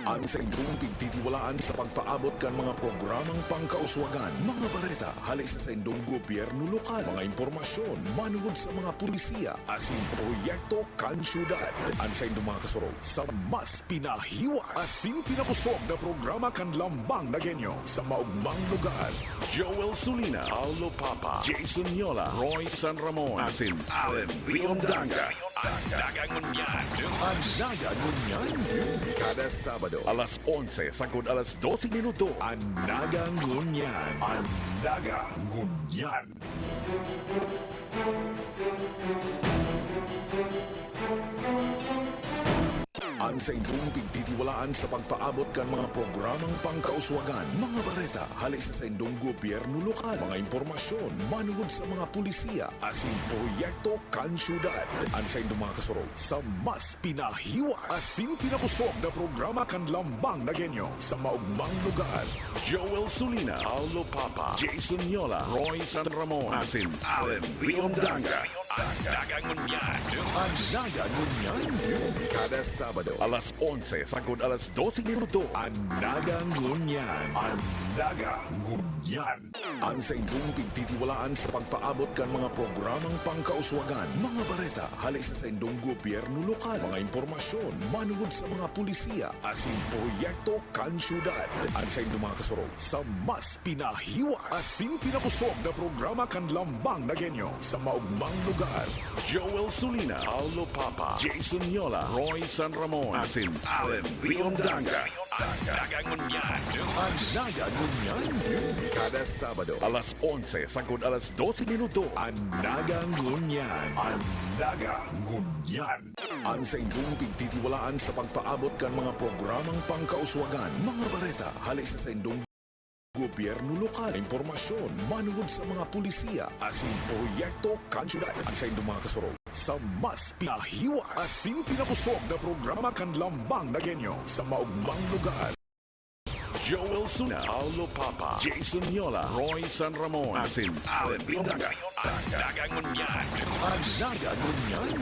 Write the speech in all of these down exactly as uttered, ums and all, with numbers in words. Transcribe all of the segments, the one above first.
An saindong pigtitiwalaan sa pagpaabot kan mga programang pangkauswagan, mga bareta hale sa saindong gobyerno lokal, mga impormasyon manungod sa mga pulisiya asin proyekto kan syudad. An saindong mga kasurog sa mas pinahiwas asin pinakosog na programa kan Lambang na Genyo sa maogmang lugar. Joel Sulina, Paulo Papa, Jason Yola, Roy San Ramon, asin Allen Riondanga. An Naga Ngunyan. An Naga Ngunyan. Kada Sabado, alas onse sagkod alas dose minuto. An Naga Ngunyan. An Naga Ngunyan. An saindong pigtitiwalaan sa pagpaabot kan mga programang pangkauswagan, mga bareta hale sa saindong gobyerno lokal, mga impormasyon manungod sa mga pulisiya asin proyekto kan syudad. An saindong mga kasurog sa mas pinahiwas asin pinakosog na programa kan Lambang na Genyo sa maogmang lugar. Joel Sulina, Paulo Papa, Jason Yola, Roy San Ramon, asin Allen Riondanga. An Naga Ngunyan. An Naga Ngunyan. Kada Sabado, alas onse sagkod alas dose minuto. An Naga Ngunyan. An Naga Ngunyan. An saindong pigtitiwalaan sa pagpaabot kan mga programang pangkauswagan, mga bareta hale sa saindong gobyerno lokal, mga impormasyon manungod sa mga pulisiya asin proyekto kan syudad. An saindong mga kasurog sa mas pinahiwas asin pinakosog na programa kan Lambang na Genyo sa maogmang lugar. Joel Sulina, Paulo Papa, Jason Yola, Roy San Ramon, asin Allen Riondanga. An Naga Ngunyan. An Naga Ngunyan. Kada Sabado, alas onse sagkod alas dose minuto. An Naga Ngunyan. An Naga Ngunyan. An saindong pigtitiwalaan sa pagpaabot kan mga programang pangkauswagan, mga bareta hale sa saindong gobyerno lokal, impormasyon manungod sa mga pulisiya asin proyekto kan syudad. An saindong mga kasurog sa mas pinahiwas asin pinakosog na programa kan Lambang na Genyo sa maogmang lugar. Joel Suna, Paulo Papa, Jason Yola, Roy San Ramon, asin Allen Riondanga. An Naga Ngunyan. An Naga Ngunyan.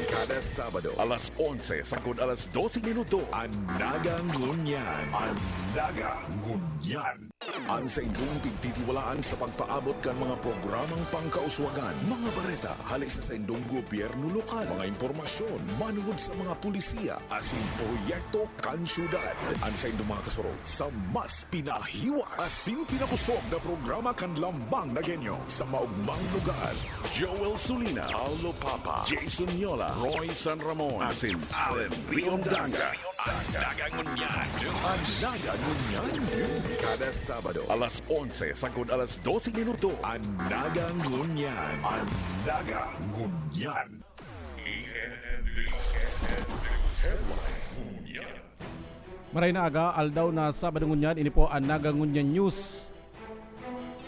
Kada Sabado, alas onse sagkod alas dose minuto. An Naga Ngunyan. An Naga Ngunyan. An saindong pigtitiwalaan sa pagpaabot kan mga programang pangkauswagan, mga bareta hale sa saindong gobyerno lokal, mga impormasyon manungod sa mga pulisiya asin proyekto kan syudad. An saindong mga kasurog sa mas pinahiwas asin pinakosog na programa kan Lambang na Genyo sa maogmang lugar. Joel Sulina, Paulo Papa, Jason Yola, Roy San Ramon, asin Allen Riondanga. An Naga Ngunyan. An Naga Ngunyan. Kada Sabado, alas onse sagkod alas dose minuto. An Naga Ngunyan. An Naga Ngunyan. Maray na aga, aldaw na Sabado ngunyan, ini po an Naga Ngunyan News.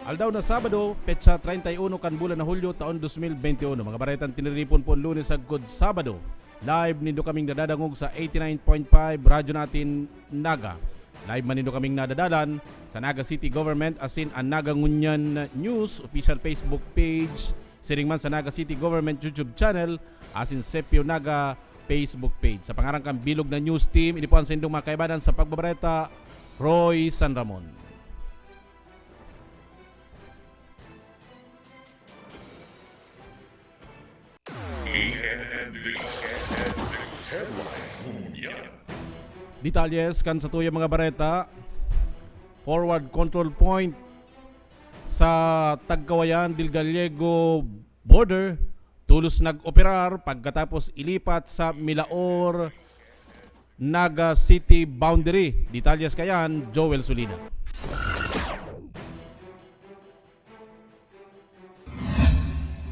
Aldaw na Sabado, petsa treinta y uno kan bulan na Hulyo, taon dos mil bente uno. Mga baretang tiniripon po Lunes sagkod Sabado. Live nindo kaming nadadangog sa eighty nine point five Radyo Natin Naga. Live man nindo kaming nadadalan sa Naga City Government asin an Naga Ngunyan News official Facebook page, siring man sa Naga City Government YouTube channel asin Sepio Naga Facebook page. Sa pangaran kan bilog na news team, ini po an saindong mga kaibanan sa pagbabareta, Roy San Ramon. E N N News Headlines ngunyan. Detalyes kan satuyang mga bareta. Forward control point sa Tagkawayan, Del Gallego border, tolos nag-operar pagkatapos ilipat sa Milaor, Naga City boundary. Detalyes kayan, Joel Sulina.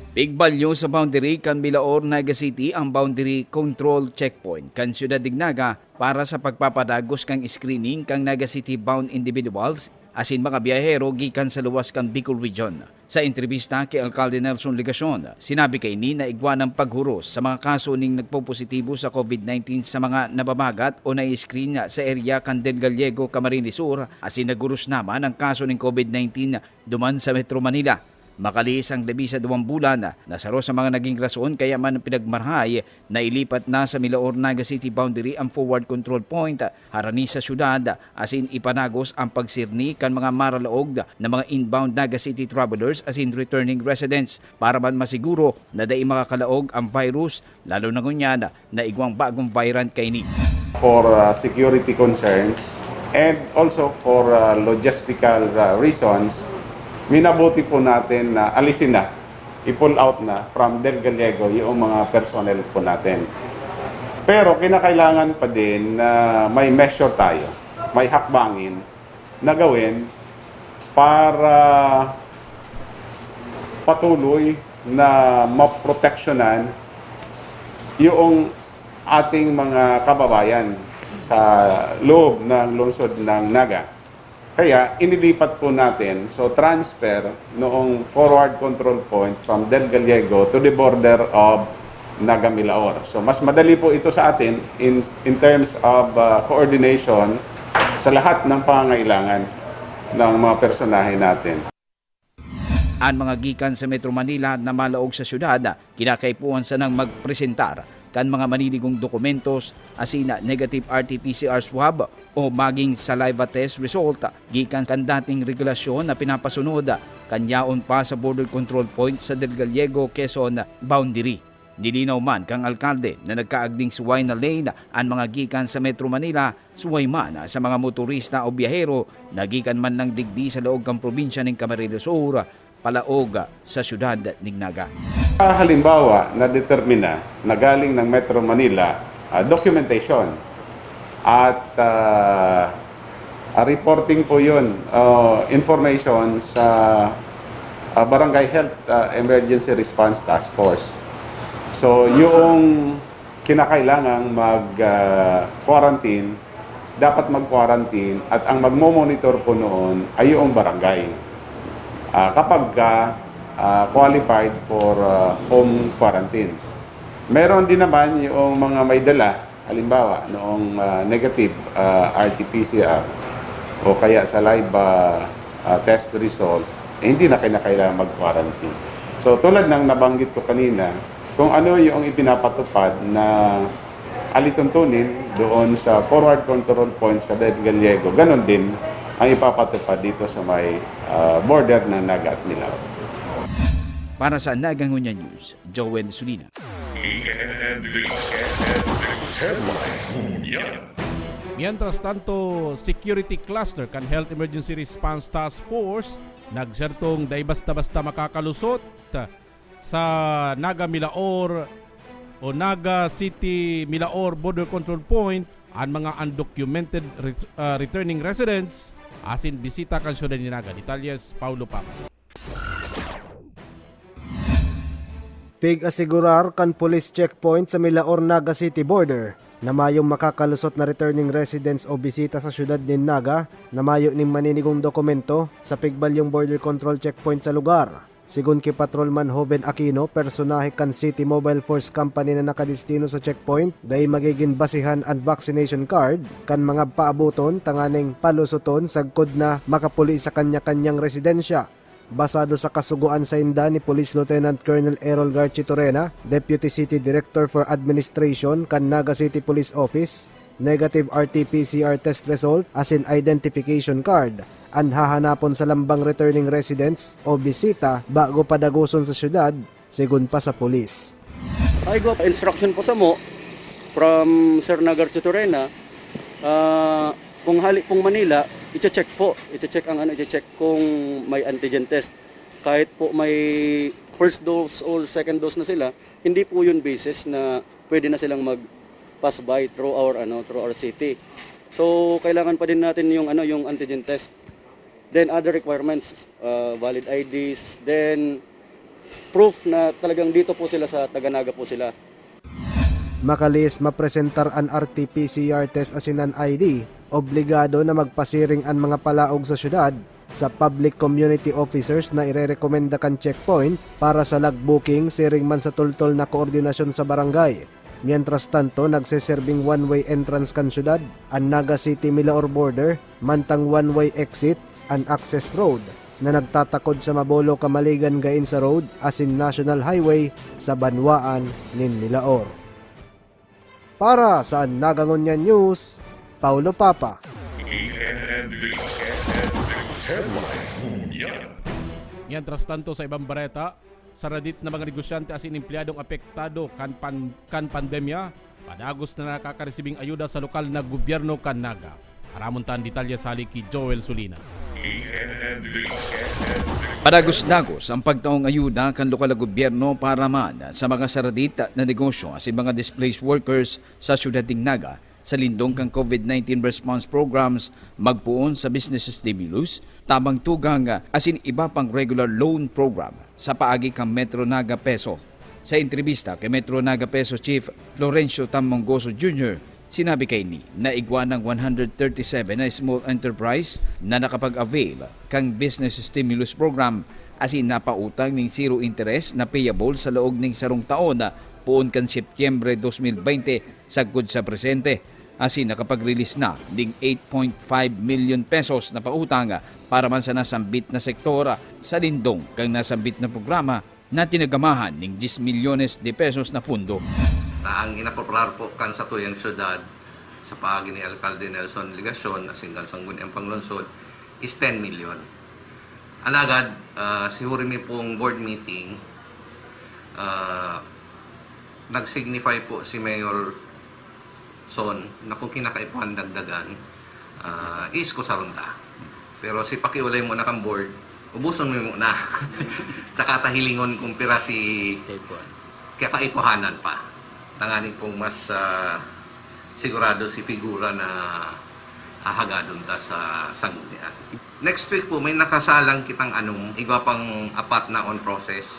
Pigbalyo sa boundary kan Milaor, Naga City ang boundary control checkpoint kan siyudad nin Naga para sa pagpapadagos kan screening kan Naga City bound individuals asin mga biyahero gikan sa luwas kan Bicol Region. Sa entrebista ki Alkalde Nelson Legacion, sinabi kaini na igwa nang paghuros sa mga kaso ning nagpopositibo sa COVID nineteen sa mga nababagat o na-screen sa area kan Del Gallego, Camarines Sur, asin naghuros naman ang kaso ning COVID nineteen duman sa Metro Manila. Makalihis ang labi sa duwang bulan na saro sa mga naging rason kaya man pinagmarahay na ilipat na sa Milaor, Naga City boundary ang forward control point harani sa syudad, asin ipanagos ang pagsirni kan mga maralaog na mga inbound Naga City travelers asin returning residents para man masiguro na dai makakalaog ang virus, lalo na ngunyan na igwang bagong variant kaini. For uh, security concerns and also for uh, logistical uh, reasons, minabuti po natin na alisin na, i-pull out na from Del Gallego yung mga personnel po natin. Pero kinakailangan pa din na may measure tayo, may hakbangin na gawin para patuloy na maproteksyonan yung ating mga kababayan sa loob ng lungsod ng Naga. Kaya inilipat po natin, so transfer noong forward control point from Del Gallego to the border of Naga Milaor. So mas madali po ito sa atin in, in terms of uh, coordination sa lahat ng pangangailangan ng mga personahe natin. An mga gikan sa Metro Manila na malaog sa syudad, kinakaipuhan sanang magpresentar kan mga maninigong dokumentos asin negative R T P C R swab o maging saliva test result gikan kan dating regulasyon na pinapasunod kan yaon pa sa border control point sa Del Gallego, Quezon boundary. Nilinaw man kan alkalde na nagkaagding suway na lane an mga gikan sa Metro Manila, suway man sa mga motorista o biyahero na gikan man lang digdi sa laog kan probinsya nin Camarines Sur, palaog sa syudad nin Naga. Halimbawa, nadetermina na galing ng Metro Manila uh, documentation at uh, uh, reporting po yun, uh, information sa uh, Barangay Health uh, Emergency Response Task Force. So, yung kinakailangang mag-quarantine, uh, dapat mag-quarantine at ang magmo-monitor po noon ay yung barangay. Uh, kapag ka uh, qualified for uh, home quarantine. Meron din naman yung mga may dala, halimbawa, noong uh, negative uh, R T P C R o kaya saliva uh, test result, eh, hindi na kinakailangan mag-quarantine. So tulad ng nabanggit ko kanina, kung ano yung ipinapatupad na alituntunin doon sa forward control point sa Del Gallego, ganun din ang ipapatupad dito sa may uh, border ng Naga at Milaor. Para sa Naga Ngunyan News, Joel Sulina. Mientras tanto, security cluster kan Health Emergency Response Task Force nagsertong dai basta-basta makakalusot sa Naga Milaor o Naga City Milaor Border Control Point an mga undocumented ret- uh, returning residents asin bisita kan syudad ni Naga. Detalles, Paulo Papa. Pig-asigurar kan police checkpoint sa Milaor, Naga City border na mayong makakalusot na returning residents o bisita sa syudad nin Naga na mayo ning maninigong dokumento sa pigbalyong border control checkpoint sa lugar. Sigon ki Patrolman Joven Aquino, personahe kan City Mobile Force Company na nakadestino sa checkpoint, dai magigin basihan an vaccination card kan mga paaboton tanganing palusoton sagkod na makapuli sa kanya-kanyang residensya. Basado sa kasugoan sainda ni Police Lieutenant Colonel Errol Garchitorena, Deputy City Director for Administration kan Naga City Police Office, negative R T P C R test result asin identification card an hahanapon sa lambang returning residents o bisita bago padagoson sa syudad, sigon pa sa pulis. Ay, go, instruction po sa mo from Sir Nagar Tutorena, uh, kung hali pong Manila, i-check po. I-check ang ano, i-check kung may antigen test. Kahit po may first dose or second dose na sila, hindi po yun basis na pwede na silang mag pass by through our ano, through our city. So kailangan pa din natin yung ano, yung antigen test. Then other requirements, uh, valid I Ds, then proof na talagang dito po sila sa Taganaga po sila. Makalis mapresentar an R T P C R test asin an I D, obligado na magpasiring an mga palaog sa syudad sa public community officers na irerekomenda kan checkpoint para sa log booking siring man sa tultol na koordinasyon sa barangay. Mientras tanto, nagseserbing one-way entrance kan syudad an Naga City Milaor border, mantang one-way exit an access road. na nagtatakod sa Mabolo-Camaligan-Gainza Road asin National Highway sa banwaan nin Milaor. Para sa Naga Ngunyan News, Paulo Papa. Mientras tanto, sa ibang bareta, saradit na mga negosyante asin empleyadong apektado kan pan-, kan pandemya, padagos na nakakaresibing ayuda sa lokal na gobyerno kan Naga. Aramon ta an detalye hali ki Joel Sulina. Padagos-dagos ang pagtaong ayuda kan lokal na gobyerno para man sa mga saradit na negosyo asin mga displaced workers sa syudad nin Naga sa lindong kan COVID nineteen response programs, magpoon sa business stimulus, tabang tugang asin iba pang regular loan program sa paagi kan Metro Naga Peso. Sa entrebista ki Metro Naga Peso Chief Florencio Tamongoso Junior, sinabi kaini na igwa nang one hundred thirty-seven na small enterprise na nakapag-avail kan business stimulus program asin napautang nin zero interest na payable sa laog nin sarong taon poon kan Setyembre dos mil bente sagkod sa presente, asin nakapag-release na ning eight point five milyon pesos na pautang para man sa nasambit na sektor sa lindong kan nasambit na programa na tinagamahan ning diyes milyones de pesos na pondo. Ang inapropiar po kan satuyang syudad sa paagi ni Alkalde Nelson Legacion asin kan Sangguniang Panglungsod is ten milyon. Alagad, ah, siguro mi pong board meeting, ah, nag-signify po si Mayor Son na kung kinakaipuhan dagdagan, ah, iiskusaron ta. Pero si pakiulay muna kan board, ubuson mi muna. Tsaka ta hilingon kung pira si kakaipuhanan pa. Tanganing pong mas, ah, sigurado si figura na hahagadon ta sa Sanggunian. Next week po, may nakasalang kitang anong igwa pang apat na on process.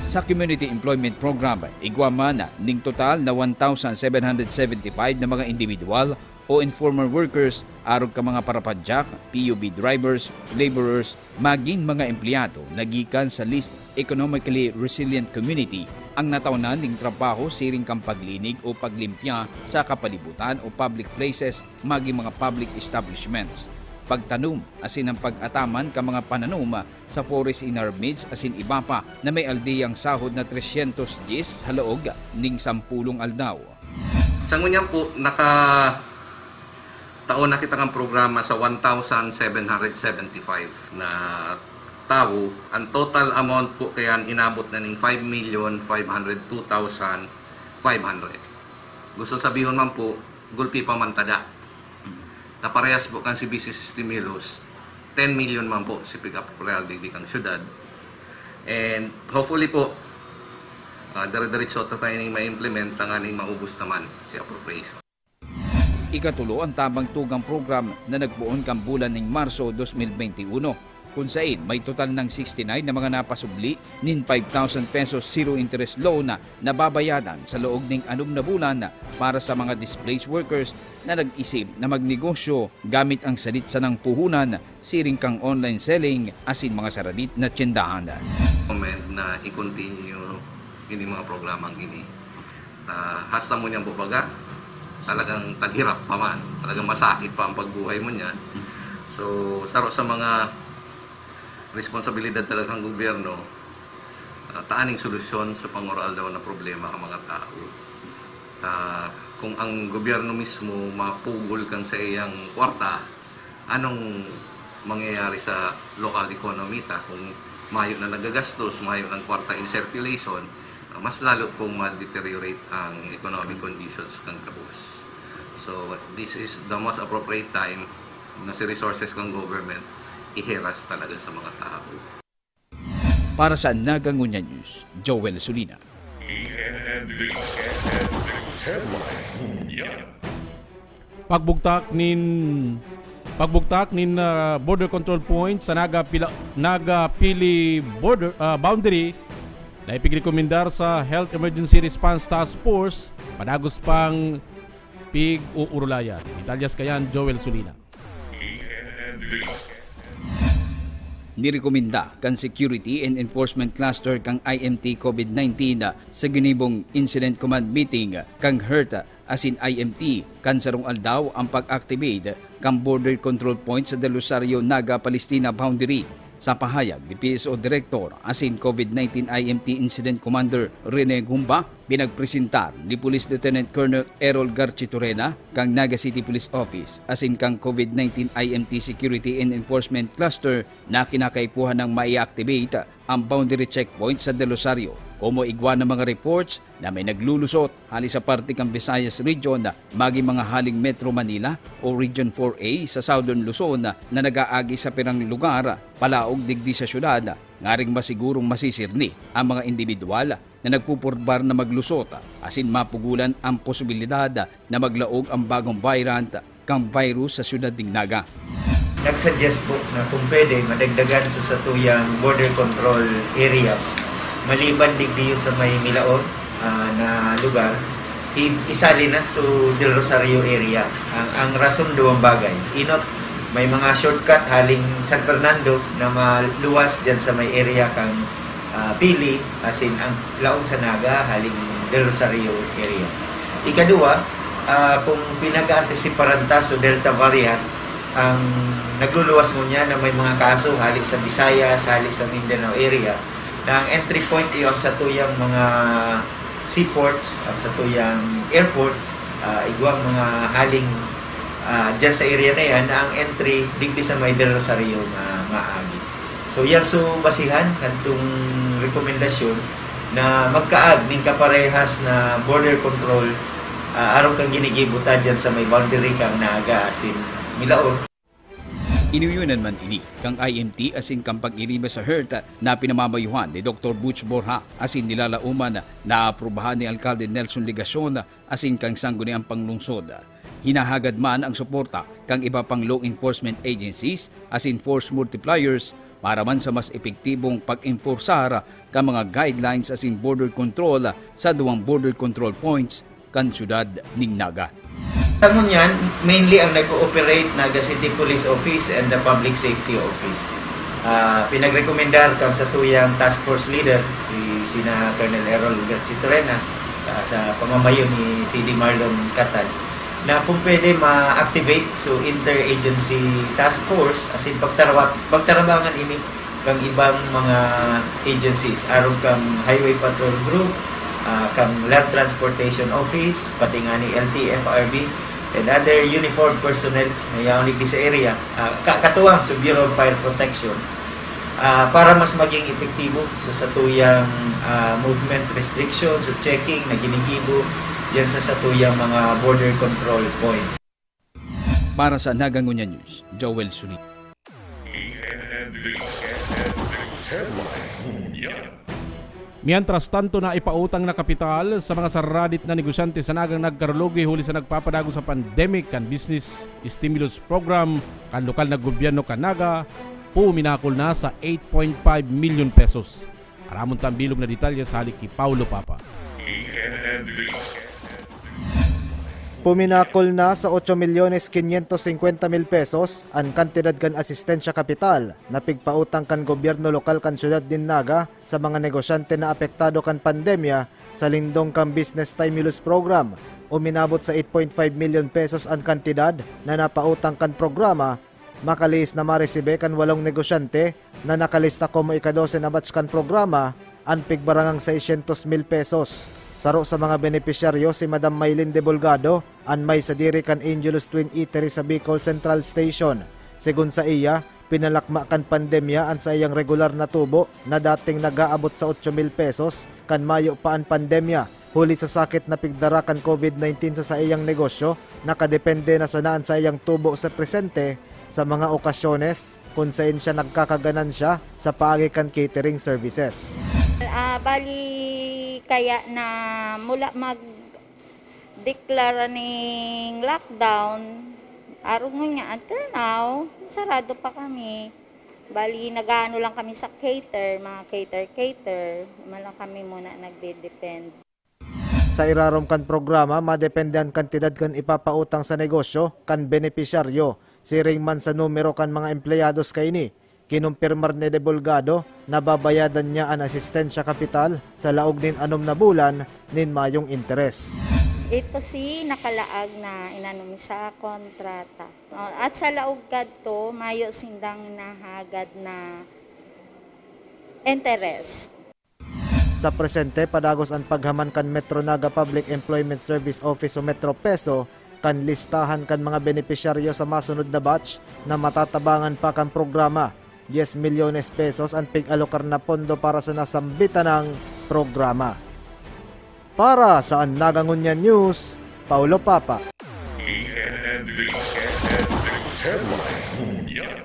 Sa Community Employment Program, igwa man ning total na one thousand seven hundred seventy-five na mga individual o informal workers, arog kan mga parapadyak, P U V drivers, laborers, magin mga empleyado na gikan sa least economically resilient community ang natawanan ning trabaho siring kan paglinig o paglimpya sa kapalibutan o public places, magin mga public establishments, pagtanom asin ang pag-ataman kan mga pananom sa forest in our midst asin iba pa na may aldeyang sahod na tresyentos dyes halaog ning sampulong aldaw. Sa ngunyan po, naka taon na kita kan programa sa one thousand seven hundred seventy-five na tawo. Ang total amount po kayan inabot na ning five million five hundred two thousand five hundred. Gusto sabihon man po, gulpi pa man tada. Naparehas po kan si Business Stimulus, ten million man po si pick-up real digdi kang syudad. And hopefully po, uh, dire-diretso ta tayo ning ma-implement tanganing maubos naman si appropriation. Ikatulo ang tabang tugang program na nagpoon kan bulan ning Marso dos mil bente uno, kun sain may total nang sixty-nine na mga napasubli nin five thousand pesos zero interest loan na nababayadan sa laog ning anom na bulan para sa mga displaced workers na nag-isip na magnegosyo gamit ang sadit sanang puhunan siring kan online selling asin mga saradit na tyendahan. Recommend na i-continue ini mga programang ini. Ta hasta mo niyang bubaga, talagang taghirap pa man, talagang masakit pa ang pagbuhay mo niyan. So, saro sa mga responsibilidad talaga ng gobyerno, ah, ta aning solusyon sa pangoraldaw na problema ng mga tao. Ta kung ang gobyerno mismo mapugol kang sa iyang kwarta, anong mangyayari sa local economy ta kung mayo na nagagastos, mayo ng kwarta in circulation, ah, mas lalo pong ma-deteriorate ang economic conditions ng kabus. So, this is the most appropriate time na si resources ng government iheras talaga sa mga tao. Para sa Naga Ngunyan News, Joel Sulina. Headlines Ngunyan. Pagbugtak nin pagbugtak nin ah, border control point sa Naga Pila, Naga Pili border ah, boundary na ipigrekomendar sa Health Emergency Response Task Force padagos pang pig-uurulayan. Detalyes kayan, Joel Sulina. Nirekomenda kan Security and Enforcement Cluster kan I M T COVID nineteen sa ginibong Incident Command Meeting kan HERT asin I M T kan sarong aldaw ang pag-activate kan border control point sa Del Rosario, Naga, Palestina boundary. Sa pahayag ni P S O Director asin COVID nineteen I M T Incident Commander Rene Gumba, pinagpresentar ni Police Lieutenant Colonel Errol Garchitorena kan Naga City Police Office asin kan COVID nineteen I M T Security and Enforcement Cluster na kinakaipuhan nang mai-activate ang boundary checkpoint sa Del Rosario, komo igwa na mga reports na may naglulusot hali sa parte kan Visayas Region, magin mga haling Metro Manila o Region four A sa Southern Luzon na nag-aagi sa pirang lugar palaog digdi sa syudad, ngaring masigurong masisirni ang mga indibidwal na nagpupurbar na maglusot asin mapugulan ang posibilidad na maglaog ang bagong variant kan virus sa syudad nin Naga. Nag-suggest po na kung pwede, madagdagan sa satuyang border control areas, maliban digdiyo sa may Milaor ah, na lugar, i- isali na sa Del Rosario area. Ang, ang rason duwang bagay. Inot, may mga shortcut haling San Fernando na maluwas dyan sa may area kang ah, Pili, asin ang laog sa Naga, haling Del Rosario area. Ikaduwa, ah, kung pinag-aantisiparan ta sa Delta variant, ang nagluluwas ngunyan na may mga kaso hali sa Visayas, hali sa Mindanao area, na ang entry point iyo ang satuyang mga seaports, ang satuyang airport, ah, igwang mga haling ah, dyan sa area na yan, na ang entry digdi sa may Del Rosario na maagi. So, yan so basihan kadtong rekomendasyon na magkaag ning kaparehas na border control ah, arog kan ginigibo ta dyan sa may boundary kang Naga asin Milaor. Inuyunan man ini kan I M T asin kan pag-iriba sa health na pinamamayohan ni Doktor Butch Borja asin nilalaoman na naaprubahan ni Alkalde Nelson Legacion asin kan Sangguniang Panglungsod. Hinahagad man ang suporta kan iba pang law enforcement agencies asin force multipliers para man sa mas epektibong pag-enforsar kan mga guidelines asin border control sa duwang border control points kan syudad nin Naga. Sa ngunyan, mainly ang nag-ooperate Naga City Police Office and the Public Safety Office. Ah, pinagrekomendar kan satuyang task force leader, si sina Colonel Errol Garchitorena, ah, sa pamamayo ni C D Marlon Catan, na kung pwede ma-activate so interagency task force asin pagtarawat pagtarabangan ini kang ibang mga agencies, arog kang Highway Patrol Group, ah, kang Land Transportation Office, pati nga ni L T F R B, and other uniformed personnel na yaon digdi sa area. Ah, ka- katuwang sa Bureau of Fire Protection, ah, para mas maging epektibo sa satuyang ah, movement restriction, sa checking na ginigibo diyan sa satuyang mga border control points. Para sa Naga Ngunyan News, Joel Sulit. Mientras tanto, naipautang na kapital sa mga saradit na negosyante sa Nagang nagkarulugi huli sa nagpapadagos sa pandemic kan Business Stimulus Program kan lokal na gobyerno kan Naga, puminakol na sa eight point five milyon pesos. Aramon ta an bilog na detalye sa hali ki Paulo Papa. Puminakol na sa otso milyones quinientos cincuenta mil pesos an kantidad kan asistensya kapital na pigpautang kan gobyerno lokal kan syudad nin Naga sa mga negosyante na apektado kan pandemya sa lindong kan Business Stimulus Program. Uminabot sa eight point five milyon pesos an kantidad na napautang kan programa. Makalihis na maresibe kan walong negosyante na nakalista komo ika-dose na batch kan programa an pigbarangang seiscientos mil pesos. Saro sa mga benepisyaryo si Madam Mylene De Bulgado, an may sadiri kan Angelus Twin Eatery sa Bicol Central Station. Segun sa iya, pinalakma kan pandemya an saiyang regular na tubo na dating nag-aabot sa otso mil pesos kan mayo pa an pandemya. Huli sa sakit na pigdara kan COVID nineteen sa saiyang negosyo, nakadepende na sana an saiyang tubo sa presente. Sa mga okasyones, kun saen siya nagkakaganansya sa paagi kan catering services. Ah, bali kaya na mula mag-declare ning lockdown, arog ngunyan until now, sarado pa kami. Bali nag-aano lang kami sa cater, mga cater-cater. Iba lang kami muna nagde-depend. Sa irarom kan programa, madepende an kantidad kan ipapautang sa negosyo kan benepisyaryo. Siring man sa numero kan mga empleyados kaini, kinumpirmar ni De Bulgado na babayadan niya an asistensya kapital sa laog nin anom na bulan nin mayong interes. Ito si nakalaag na inano mi sa kontrata. Oh, at sa laog kadto, mayo sindang nahagad na interest. Sa presente, padagos an paghaman kan Metro Naga Public Employment Service Office o Metro PESO kan listahan kan mga benepisyaryo sa masunod na batch na matatabangan pa kan programa. Diez milyones pesos an pig-alokar na pondo para sa nasambitan nang programa. Para sa An Naga Ngunyan News, Paulo Papa. E N N News, E N N News Headlines Ngunyan.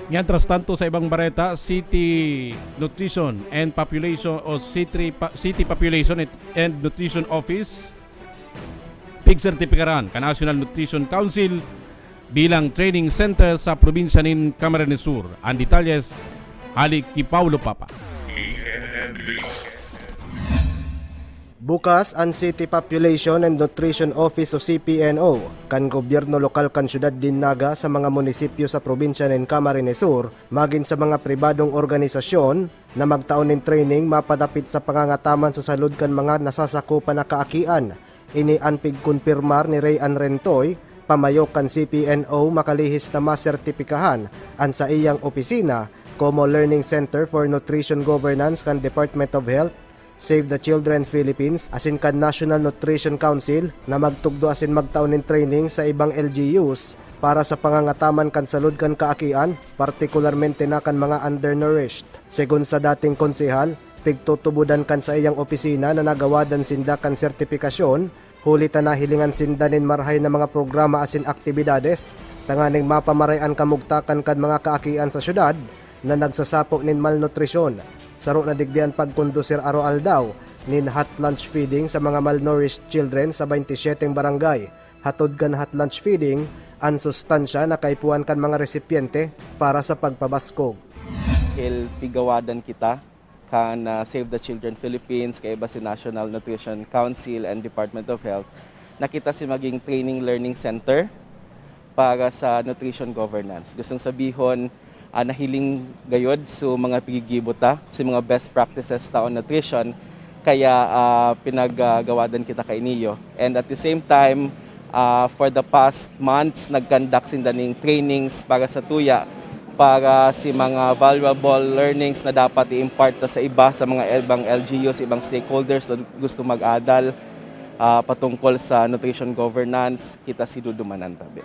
Mientras tanto, sa ibang bareta, City Nutrition and Population o City, Pa- City Population and Nutrition Office pigsertipikaran kan National Nutrition Council bilang training center sa probinsya nin Camarines Sur. Ang detalyes, hali ki Paulo Papa. E N N News. Bukas an City Population and Nutrition Office o C P N O kan gobyerno lokal kan siyudad nin Naga sa mga munisipyo sa probinsya nin Camarines Sur, magin sa mga pribadong organisasyon na magtao nin training mapadapit sa pangangataman sa salud kan mga nasasakupan na kaakian. Ini an pigkonpirmar ni Ray Ann Rentoy, pamayo kan C P N O makalihis na masertipikahan an saiyang opisina komo Learning Center for Nutrition Governance kan Department of Health, Save the Children Philippines asin kan National Nutrition Council na magtugdo asin magtao nin training sa ibang L G Us para sa pangangataman kan salud kan kaakian, partikularmente na kan mga undernourished. Segun sa dating konsehal, pigtutubodan kan saiyang opisina na nagawadan sinda kan sertipikasyon, huli ta nahilingan sinda nin marahay na mga programa asin aktibidades tanganing mapamaray an kamugtakan kan mga kaakian sa syudad na nagsasapo nin malnutrisyon. Saro na digdi an pagkondusir aroaldaw nin hot lunch feeding sa mga malnourished children sa baynte syeteng barangay. Hatod kan hot lunch feeding, an sustansya na kaipuhan kan mga resipyente para sa pagpabaskog. Dahil pigawadan kita kan ah, Save the Children Philippines, kaiba si National Nutrition Council and Department of Health, na kita si maging training learning center para sa nutrition governance. Gustong sabihon, ah, nahiling gayod so mga pigigibo ta, si mga best practices ta on nutrition, kaya ah, pinagagawadan kita kainiyo. And at the same time, ah, for the past months, nag-conduct sinda ning trainings para sa tuya, para si mga valuable learnings na dapat i-impart ta sa iba, sa mga ibang L G Us, ibang stakeholders na gusto mag-adal ah, patungkol sa nutrition governance, kita si dudumanan tabi.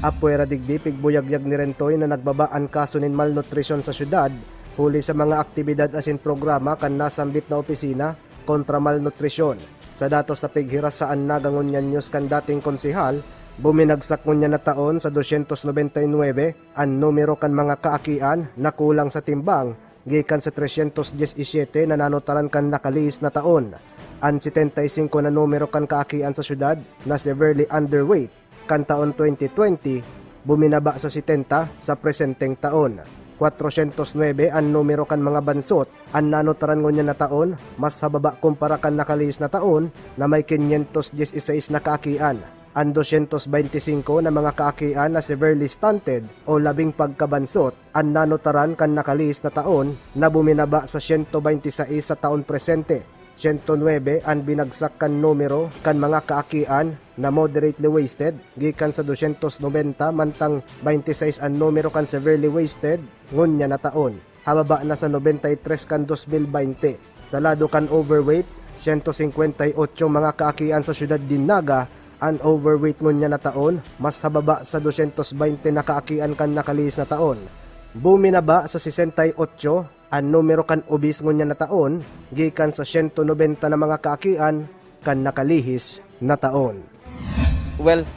Apwera digdi, pigbuyagyag ni Rentoy na nagbaba an kaso nin malnutrisyon sa syudad, huli sa mga aktibidad asin programa kan nasambit na opisina kontra malnutrisyon. Sa datos na pighiras sa An Naga Ngunyan News kan dating konsehal, buminagsak ngunyan na taon sa dosyentos nobenta y nuebe an numero kan mga kaakian na kulang sa timbang, gikan sa tresyentos dyes y syete na nanotaran kan nakalihis na taon. An setenta y singko na numero kan kaakian sa syudad na severely underweight kan taon twenty twenty, buminaba sa setenta sa presenteng taon. Kwatrosyentos nuebe an numero kan mga bansot an nanotaran ngunyan na taon, mas hababa kumpara kan nakalihis na taon na may kinyentos dyes y sais na kaakian. An dosyentos baynti singko na mga kaakian na severely stunted o labing pagkabansot an nanotaran kan nakalihis na taon na buminaba sa siyento baynti sais sa taon presente. Siyento nuebe an binagsak kan numero kan mga kaakian na moderately wasted, gikan sa dosyentos nobenta mantang baynti sais an numero kan severely wasted ngunyan na taon. Hababa na sa nobenta y tres kan dos mil baynte. Sa lado kan overweight, siyento singkwenta y otso mga kaakian sa siyudad nin Naga an overweight ngunyan na taon, mas hababa sa dosyentos baynte na kaakian kan nakalihis na taon. Buminaba sa sesenta y otso an numero kan obese ngunyan na taon, gikan sa siyento nobenta na mga kaakian kan nakalihis na taon. Well,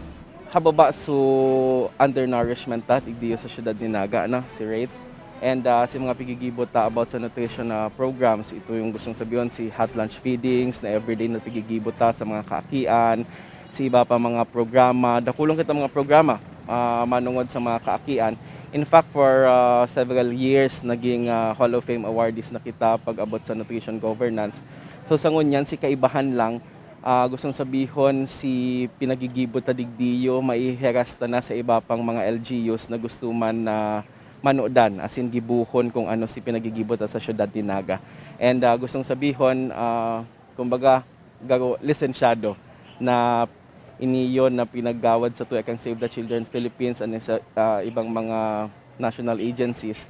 hababa so undernourishment ta digdi sa siyudad nin Naga, no, si rate. And ah, si mga pigigibo ta about sa nutrition na programs, ito yung gustong sabihin, si hot lunch feedings na everyday na pigigibo ta sa mga kaakian, si iba pa mga programa, dakulong kita mga programa ah, manungod sa mga kaakian. In fact, for ah, several years, naging ah, Hall of Fame awardees na kita pag-abot sa nutrition governance. So sa ngunyan, si kaibahan lang, ah, gustong sabihon, si pinagigibo ta digdiyo, maiheras ta na sa iba pang mga L G Us na gusto man na manodan, asin gibohon kung ano si pinagigibo ta sa siyudad nin Naga. And ah, gustong sabihon, ah, kumbaga, garo, lisensyado na iniyon na pinaggawad sa tuya kan Save the Children Philippines and sa, ah, ibang mga national agencies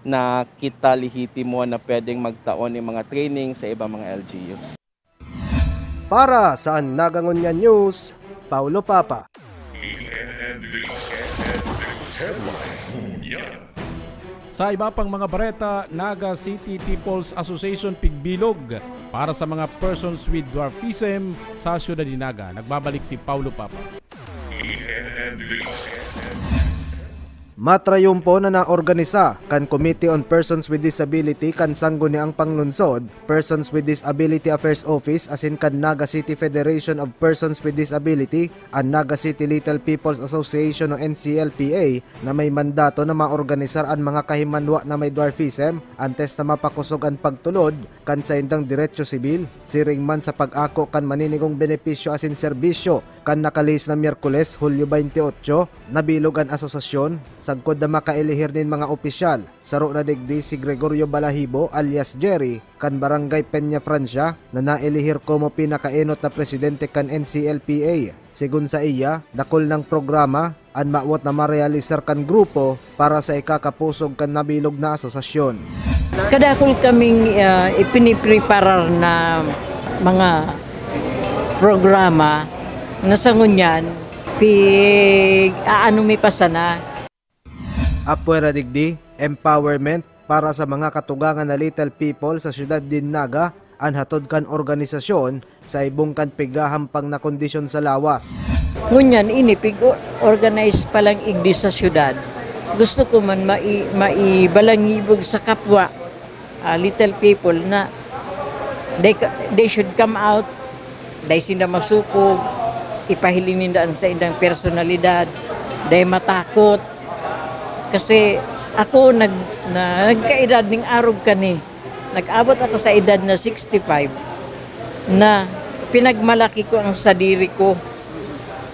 na kita lehitimo na pwedeng magtaon ng mga training sa ibang mga L G Us. Para sa An Naga Ngunyan News, Paulo Papa. Sa iba pang mga bareta, Naga City People's Association pigbilog para sa mga persons with dwarfism sa siyudad ni Naga. Nagbabalik si Paulo Papa. Matrayumpo na naorganisa kan Committee on Persons with Disability kan Sangguniang Panglungsod, Persons with Disability Affairs Office asin kan Naga City Federation of Persons with Disability an Naga City Little People's Association o N C L P A na may mandato na maorganisar an mga kahimanwa na may dwarfism antes na mapakosog an pagtulod kan saindang derecho sibil, siring man sa pag-ako kan maninigong benepisyo asin serbisyo. Kan nakalihis na Miyerkules, Hulyo twenty-eight, nabilog an asosasyon sagkod na makaelihir nin mga opisyal. Saro na digdi si Gregorio Balahibo alias Jerry kan Barangay Peña Francia na naelihir komo pinakaenot na presidente kan N C L P A. Segun saiya, dakul nang programa an mawot na marealisar kan grupo para sa ikakapusog kan nabilog na asosasyon. Kadakul kaming uh, ipinipreparar na mga programa na sa ngunyan, pig-aano mi pa sana. Apwera digdi, empowerment para sa mga katugangan na little people sa siyudad nin Naga an hatod kan organisasyon sa ibong kan pigahampang na kondisyon sa lawas. Ngunyan ini pig-organize pa lang igdi sa syudad. Gusto ko man mai, maibalangibog sa kapwa, ah, little people na they, they should come out, dai sinda masukog, ipahiling ninda ang saindang personalidad, dai matakot. Kasi ako nag, na, nagkaedad ning arog kani. Nag-abot ako sa edad na sixty-five na pinagmalaki ko ang sadiri ko.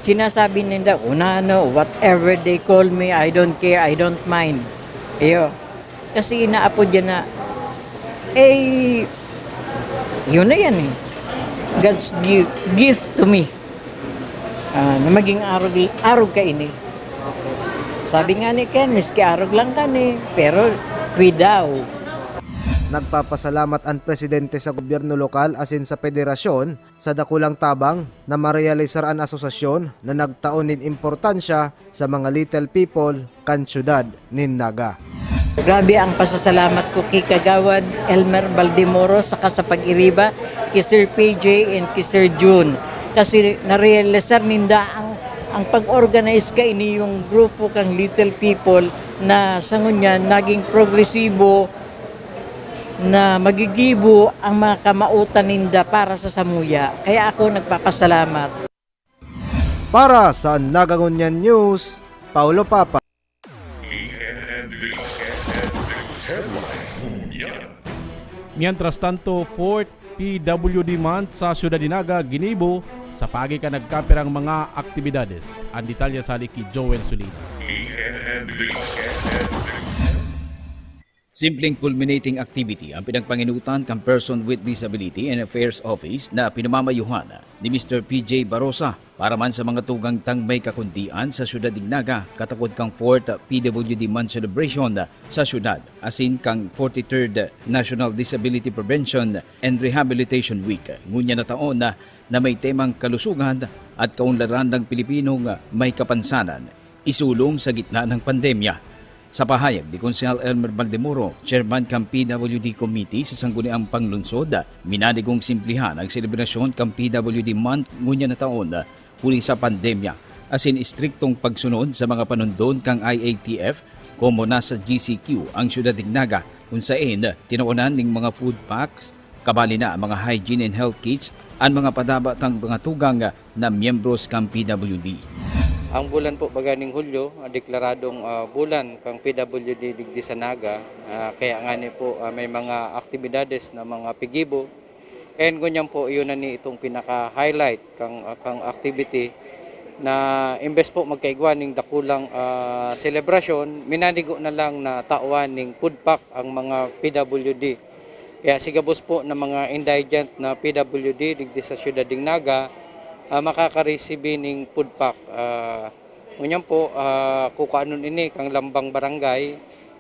Sinasabi ninda, "Unano, whatever they call me, I don't care, I don't mind." Iyo. Kasi inaapod yan na, eh, yun na yan eh. God's gi- gift to me. Ah, na maging arog, arog ka ini. Sabi nga ni Ken, miski arog lang kani, pero cuidado. Nagpapasalamat an presidente sa gobyerno lokal asin sa federasyon sa dakulang tabang na marealisar an asosasyon na nagtao nin importansya sa mga little people kan syudad nin Naga. Grabe ang pasasalamat ko ki Kagawad Elmer Baldemoro saka sa pag-iriba ki Sir P J and ki Sir Jun. Kasi narealisar ninda ang, ang pag-organize kaini yung grupo kang little people na sa ngunyan naging progresibo na magigibo ang mga kamautan ninda para sa samuya. Kaya ako nagpapasalamat. Para sa Nagangunyan News, Paulo Papa. Mientras tanto, fourth P W D Month sa Syudad de Naga ginibo sa pagi kan nagkapirang mga aktibidades. Ang detalye sali ki Joel Solina. Simpleng culminating activity ang pinagpanginutan kan Person with Disability and Affairs Office na pinamamayuhan ni Mister P J Barosa para man sa mga tugang tang may kakundian sa siyudad nin Naga, katakod kan fourth P W D Month Celebration sa siyudad, asin kan forty-third National Disability Prevention and Rehabilitation Week ngunyan na taon na, na may temang kalusugan at kaunlaran ng Pilipinong may kapansanan, isulong sa gitna ng pandemya. Sa pahayag ni Konsehal Elmer Baldemoro, chairman kan P W D Committee sa Sangguniang Panglungsod, minanigong simplihan ang selebrasyon kan P W D Month ngunyan na taon huli sa pandemya, asin istriktong pagsunod sa mga panundon kan I A T F, komo na sa G C Q ang siyudad nin Naga, kung saen tinawanan ning mga food packs, kabali na ang mga hygiene and health kits, an mga padaba tang mga tugang na miyembros kan P W D. Ang bulan po baga ning Hulyo, ah, deklaradong, ah, bulan kang P W D digdi sa Naga. Ah, kaya ngani po, ah, may mga aktibidades na mga pigibo. Kaya ngunyan po, iyon na ni itong pinaka-highlight kang, ah, kang activity na imbes po magkaigwa ning dakulang, ah, selebrasyon, minanigo na lang na tawan ning food pack ang mga P W D. Kaya si gabos po na mga indigent na P W D digdi sa siyudad nin Naga, ah, makakaresibi ning food pack. Ah, ngunyan po, ah, kukuanon ini kan lambang barangay,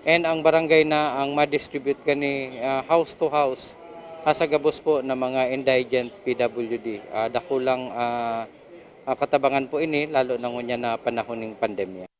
and ang barangay na ang ma-distribute kani, ah, house to house, ah, sa gabos po na mga indigent P W D. Ah, dakulang, ah, ah, katabangan po ini, lalo na ngunyan na panahon ning pandemya.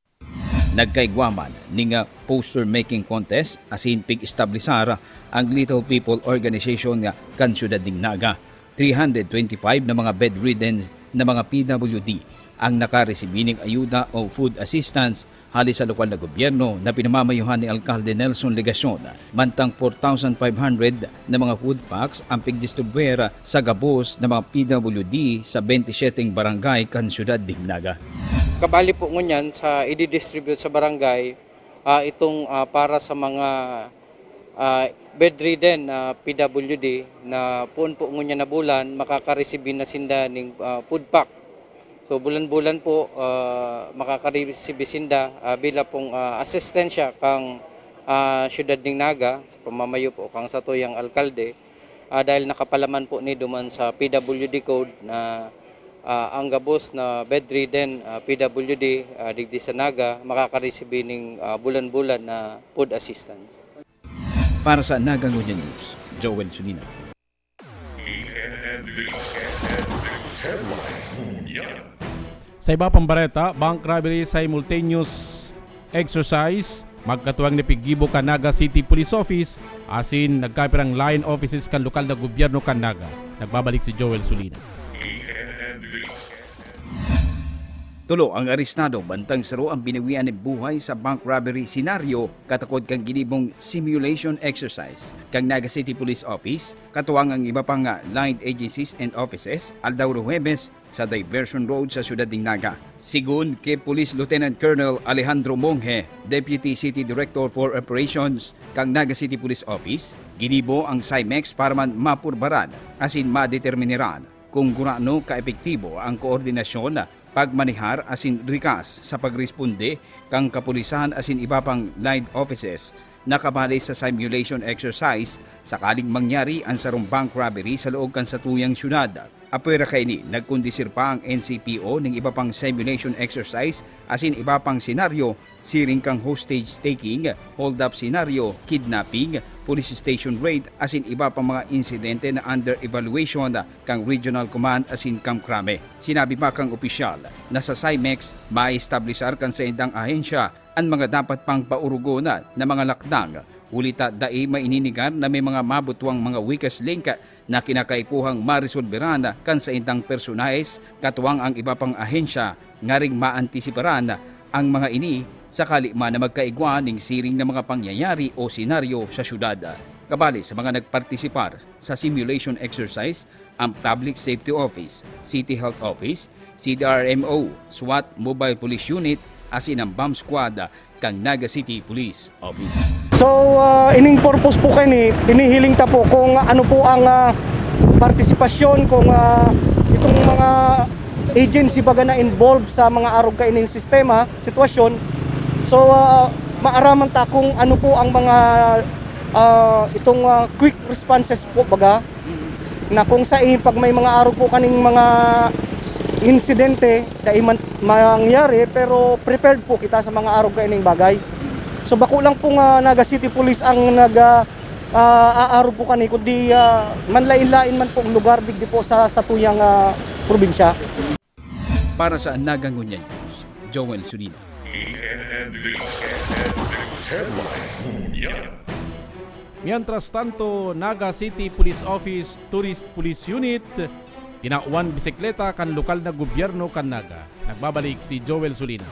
Nagkaigwa man ning, ah, poster making contest asin pig-establisar ang Little People Organization nga kan siyudad nin Naga. Three hundred twenty-five na mga bedridden na mga P W D ang nakaresibi ning ayuda o food assistance hali sa lokal na gobyerno na pinamamayuhan ni Alkalde Nelson Legacion. Mantang four thousand five hundred na mga food packs ang pigdistribuer sa gabos na mga P W D sa twenty-seven barangay kan siyudad nin Naga. Kabali po ngunyan sa i-distribute sa barangay, ah, itong, ah, para sa mga, ah, bedridden na P W D na poon po ngunyan na bulan, makakaresibi na sinda ning, ah, food pack. So, bulan-bulan po, ah, makakaresibi sinda, ah, bila pong, ah, asistensya kang, ah, siyudad ning Naga, sa pamamayo po kang satuyang alkalde, ah, dahil nakapalaman po ni duman sa P W D code na, ah, ang gabos na bedridden, ah, P W D, ah, digdi sa Naga, makakaresibi ning, ah, bulan-bulan na food assistance. Para sa Naga Ngunyan News, Joel Sulina. Sa iba pang bareta, bank robbery simultaneous exercise, magkatuwang ni piggibo kan Naga City Police Office, asin nagkapirang line offices kan lokal na gobyerno kan Naga. Nagbabalik si Joel Sulina. Tulo ang arestado, bantang saro ang binawian nin buhay sa bank robbery senaryo katakod kan ginibong simulation exercise kan Naga City Police Office, katuwang ang iba pang, ah, line agencies and offices, aldaw Huwebes, sa Diversion Road sa siyudad nin Naga. Sigon ki Police Lieutenant Colonel Alejandro Monge, Deputy City Director for Operations kan Naga City Police Office, ginibo ang CIMEX para man mapurbaran asin madeterminaran kung gurano kaepektibo ang koordinasyon, pagmanehar asin rikas sa pagresponde kan kapulisan asin iba pang line offices na kabali sa simulation exercise sakaling mangyari an sarong bank robbery sa laog kan satuyang syudad. Apwera kaini, nagkondisir pa ang N C P O ning iba pang simulation exercise asin iba pang senaryo siring kan hostage taking, hold-up senaryo, kidnapping, police station raid asin iba pang mga insidente na under evaluation kan Regional Command asin Camp Crame. Sinabi pa kan opisyal na sa CIMEX, maestablisar kan saindang ahensya an mga dapat pang paurugon na mga lakdang, huli ta dai maininigar na may mga mabutwang mga weakest link na kinakaipuhang maresolberan kan saindang personahes, katuwang ang iba pang ahensya ngaring maantisiparan ang mga ini sakali man na magkaigwa ning siring na mga pangyayari o senaryo sa syudad. Kabali sa mga nagpartisipar sa simulation exercise, ang Public Safety Office, City Health Office, C D R M O, SWAT Mobile Police Unit, asin ang bomb squad kan Naga City Police Office. So, ah, ining purpose po kani, hinihiling ta po kung ano po ang, ah, partisipasyon, kung, ah, itong mga agency baga na involved sa mga arog kaining sistema, sitwasyon. So, ah, maaraman ta kung ano po ang mga, ah, itong, ah, quick responses po baga, na kung sa pag may mga arog po kaning mga insidente, dai man mangyari, pero prepared po kita sa mga arog kaining bagay. So, bako lang po nga Naga City Police ang nag, ah, ah, aarog po kani, kundi, ah, manlain-lain man po ang lugar digdi po sa satuyang, ah, probinsya. Para sa Naga Ngunyan News, Joel Sulina. Mientras tanto, Naga City Police Office Tourist Police Unit, tinawan bisikleta kan lokal na gobyerno kan Naga. Nagbabalik si Joel Sulina.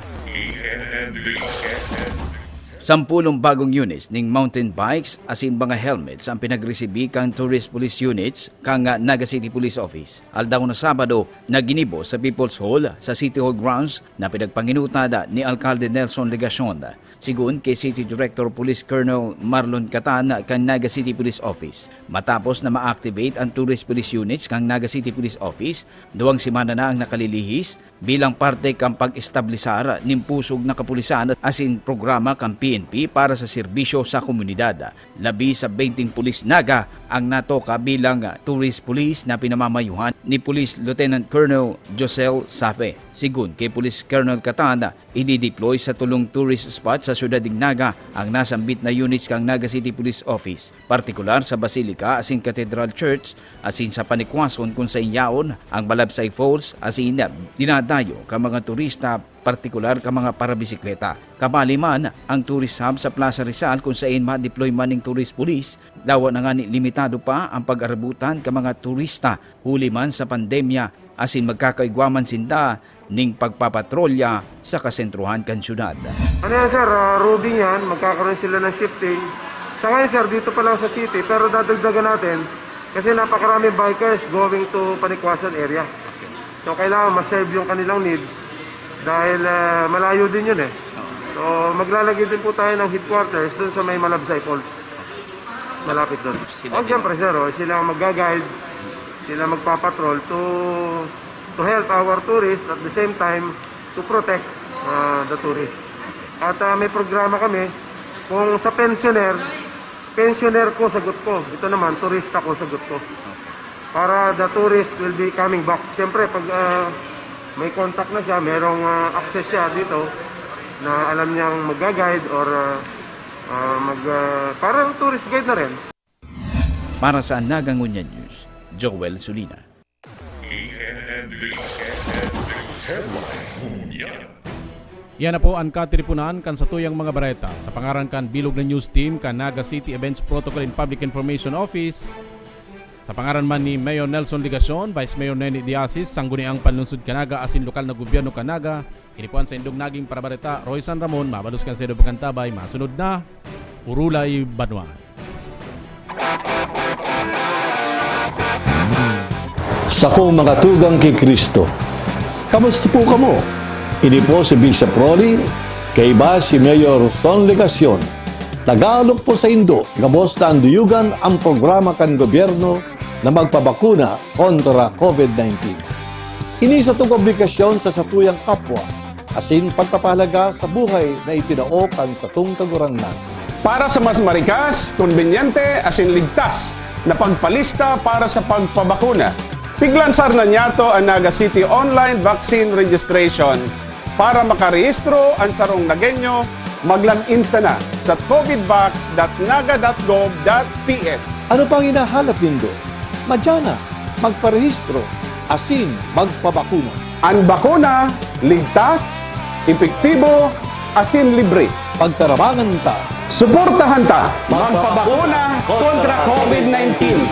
Sampulong bagong units ning mountain bikes asin mga helmets ang pinagresibi kan Tourist Police Units kan Naga City Police Office. Aldaw na Sabado, naginibo sa People's Hall sa City Hall grounds na pinagpanginutan ni Alkalde Nelson Legacion. Sigon kay City Director Police Colonel Marlon Catan kan Naga City Police Office, matapos na ma-activate ang Tourist Police Units kan Naga City Police Office, duwang semana na ang nakalilihis bilang parte kan pag-establisar nin pusog na kapulisan asin programa kan P P N P para sa serbisyo sa komunidad. Labi sa benteng pulis Naga ang natoka bilang tourist police na pinamamayuhan ni Police Lieutenant Colonel Josel Safe. Sigun ki Police Colonel Catan, idideploy sa tolong tourist spot sa syudad nin Naga ang nasambit na units kan Naga City Police Office, partikular sa Basilica asin Cathedral Church asin sa panikwason kun saen yaon ang Malabsay Falls asin dinadayo kan mga turista, partikular kan mga parabisikleta. Kabali man ang tourist hub sa Plaza Rizal kun saen ma-deploy man nin tourist police, lawan na ngani limitado pa ang pag-arabutan kan mga turista huli man sa pandemya asin magkakaigwa man sinda ning pagpapatrolya sa kasentrohan kan syudad. Ano yan, sir? Ah, roving yan. Magkakaroon sila ng shifting. Sa ngayon, sir, dito pa lang sa city, pero dadagdagan natin kasi napakaraming bikers going to Panikwasan area. So, kailangan ma-serve yung kanilang needs dahil, ah, malayo din yun eh. So, maglalagay din po tayo ng headquarters doon sa may Malabsay Falls. Malapit doon. Sila Oh, din. Siyempre, sir, oh, sila ang magga-guide, sila magpapatrol to, to help our tourists, at the same time, to protect, ah, the tourists. At, ah, may programa kami, kung sa pensioner, pensioner ko, sagot ko. Ito naman, turista ko, sagot ko. Para the tourist will be coming back. Siyempre, pag, ah, may contact na siya, merong, ah, access siya dito na alam niyang magga-guide or, ah, ah, mag, ah, parang tourist guide na rin. Para sa Naga Ngunyan News, Joel Sulina. Yan na po an katiriponan kan satuyang mga bareta. Sa pangaran kan bilog na news team kan Naga City Events Protocol and Public Information Office, sa pangaran man ni Mayor Nelson Legacion, Vice Mayor Neni Diasis, Sangguniang Panlungsod kan Naga asin lokal na gobyerno kan Naga, ini po an saindong naging parabareta, Roy San Ramon, mabalos kan saindo pagkantabay, masunod na, Urulay Banwa. Sakong mga tugang ki Cristo, kamusta po kamo? Ini po si Bishop Rolly, kaiba si Mayor Son Legacion. Nag-aalok po saindo, gabos na anduyugan ang programa kan gobyerno na magpabakuna kontra COVID nineteen. Ini satong obligasyon sa satuyang kapwa, asin pagpapahalaga sa buhay na itinao kan satong Kagurangnan. Para sa mas marikas, kombinyente, asin ligtas na pagpalista para sa pagpabakuna, piglansar na niyato an Naga City Online Vaccine Registration. Para makarehistro an sarong Nagueño, mag-log in sana sa covidvax dot naga dot gov dot P H. Ano pang hinahalap nindo? Madya na, magparehistro, asin magpabakuna. An bakuna, ligtas, epektibo, asin libre. Pagtarabangan ta. Suportahan ta. Magpabakuna kontra COVID nineteen.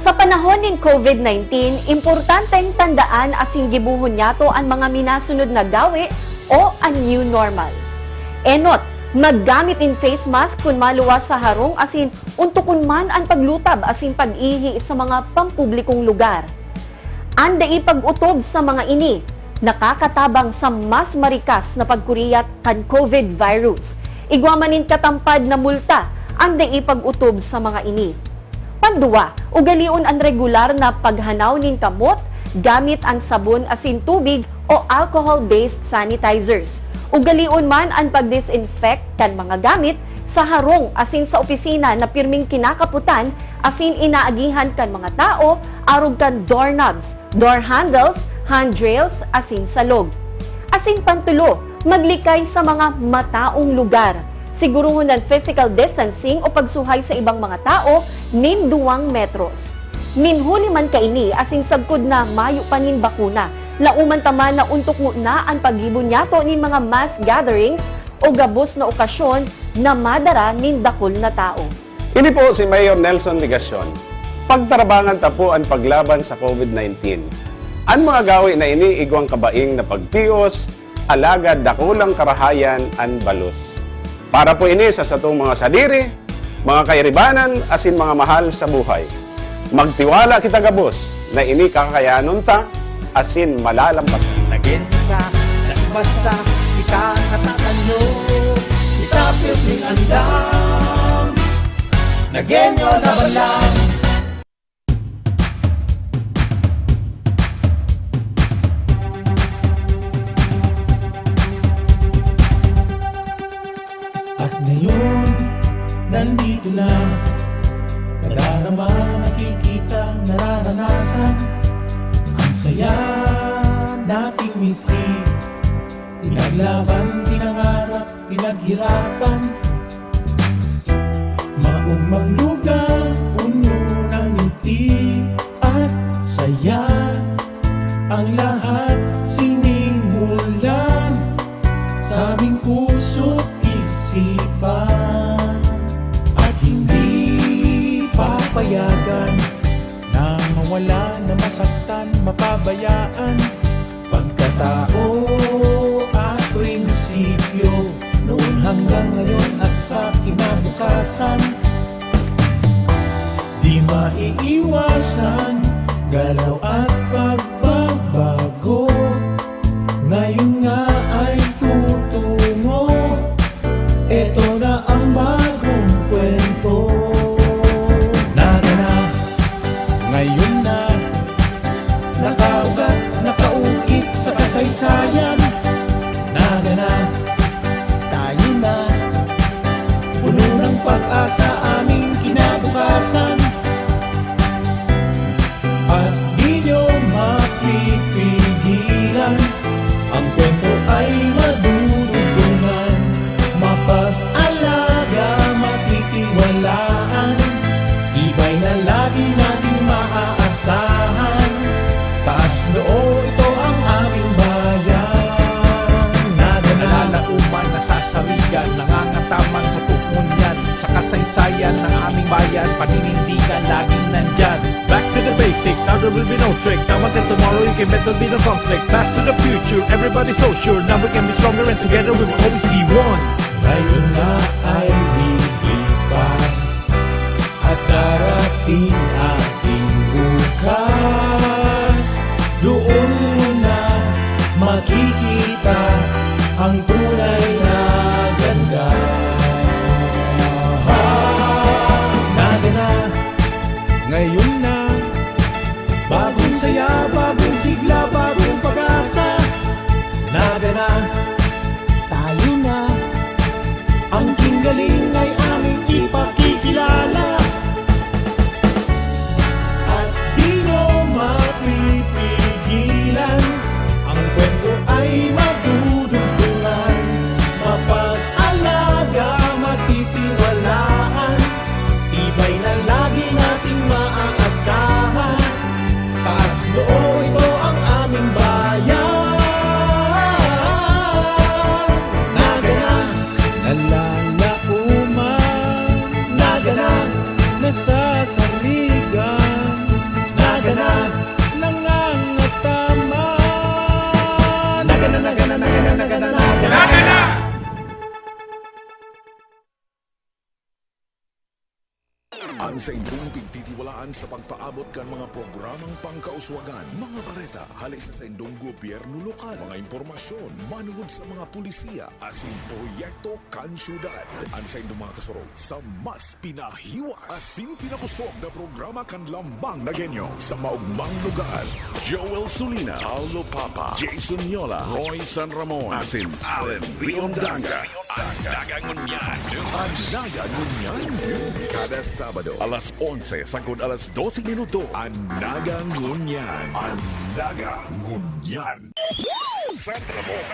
Sa panahon nin COVID nineteen, importanteng tandaan asin gibohon niyato an mga minasunod na gawe o an new normal. Enot, maggamit nin face mask kun maluwas sa harong asin ontokon man an paglutab asin pag-ihi sa mga pampublikong lugar. An dai pag-otob sa mga ini nakakatabang sa mas marikas na pagkuriyat kan COVID virus. Igwa man nin katampad na multa an dai pag-otob sa mga ini. Panduwa, ugalion an regular na paghanaw nin kamot gamit an sabon asin tubig o alcohol-based sanitizers. Ugalion man an pag-disinfect kan mga gamit sa harong asin sa opisina na pirming kinakapotan asin inaagihan kan mga tawo arog kan doorknobs, door handles, handrails, asin salog. Asin pantulo, maglikay sa mga mataong lugar. Siguruhon an physical distancing o pagsuhay sa ibang mga tawo nin duwang metros. Nin huli man kaini asin sagkod na mayo pa nin bakuna, laoman ta man na ontok ngona an paggibo niyato nin mga mass gatherings o gabos na okasyon na madara nin dakul na tawo. Ini po si Mayor Nelson Legacion. Pagtarabangan ta po an paglaban sa COVID nineteen. An mga gawe na ini igwang kabaing na pagtios, alagad dakulang karahayan an balos. Para po ini sa satong mga sadiri, mga kairibanan, asin mga mahal sa buhay. Magtiwala kita gabos na ini kakayanon ta asin malalampasan. Nagin ka, basta kita natatanyo. Itapit ning andam. Nagenyo laban lang. Yan aking miti, pinaglaban, pinangarap, pinaghirapan. Maugmang lugar, puno ng ngiti at saya. Ang lahat sinimulan sa aming puso't isipan. At hindi papayagan na mawala, na masaktan, mapabayaan. Pagkatao at prinsipyo, noon hanggang ngayon at sa kinabukasan. Di maiiwasan, galaw at pagbabago. Ngayon nga ay tutungo. Eto na ang bagong kwento. Naga na, ngayon na, nakaugat, nakaukit sa kasaysayan. Naga na, tayo na, puno ng pag-asa aming kinabukasan. At di nyo mapipigilan, ang kwento ay madudugtungan, mapag-alaga, matitiwalaan. Tibay na lagi nating maaasahan, taas noo, ito ang aming bayan. Naga na, nalalaoman, nasasarigan, nangangataman sa tukmon yan. Sa kasaysayan ng aming bayan, paninindigan laging nandyan. Back to the basic, now there will be no tricks. Now until tomorrow, you can bet there'll be no conflict. Pass to the future, everybody so sure. Now we can be stronger and together we will always be one. Ngayon na ay lilipas at darating ating bukas. Doon mo na makikita ang tunay na ganda. Naga na, ngayon na, bagong saya, bagong sigla, bagong pag-asa. Naga na, tayo na, ang king galing ay aming ipakikilala. At di nyo mapipigilan, ang kwento ay madudugtungan, mapag-alaga, matitiwalaan. Tibay na lagi nating maaasahan, taas noo, ito ang aming bayan. Naga na, nalalaoman. Naga na, nasasarigan. Naga na, nangangataman. Naga na, naga na, naga na, naga na, naga na. Naga na! An saindong pigtitiwalaan sa pagpaabot kan mga programang pangkauswagan, mga bareta hale sa saindong gobyerno lokal, mga impormasyon manugod sa mga pulisiya asin proyekto kan syudad. An saindong mga kasurog sa mas pinahiwas asin pinakosog na programa kan Lambang na Genyo sa maogmang lugar. Joel Sulina, Paulo Papa, Jason Yola, Roy San Ramon, asin Allen Riondanga. An Naga Ngunyan. An Naga Ngunyan. Kada Sabado, alas onse sagkod alas dose minuto. An Naga Ngunyan. An Naga Ngunyan. San Ramon.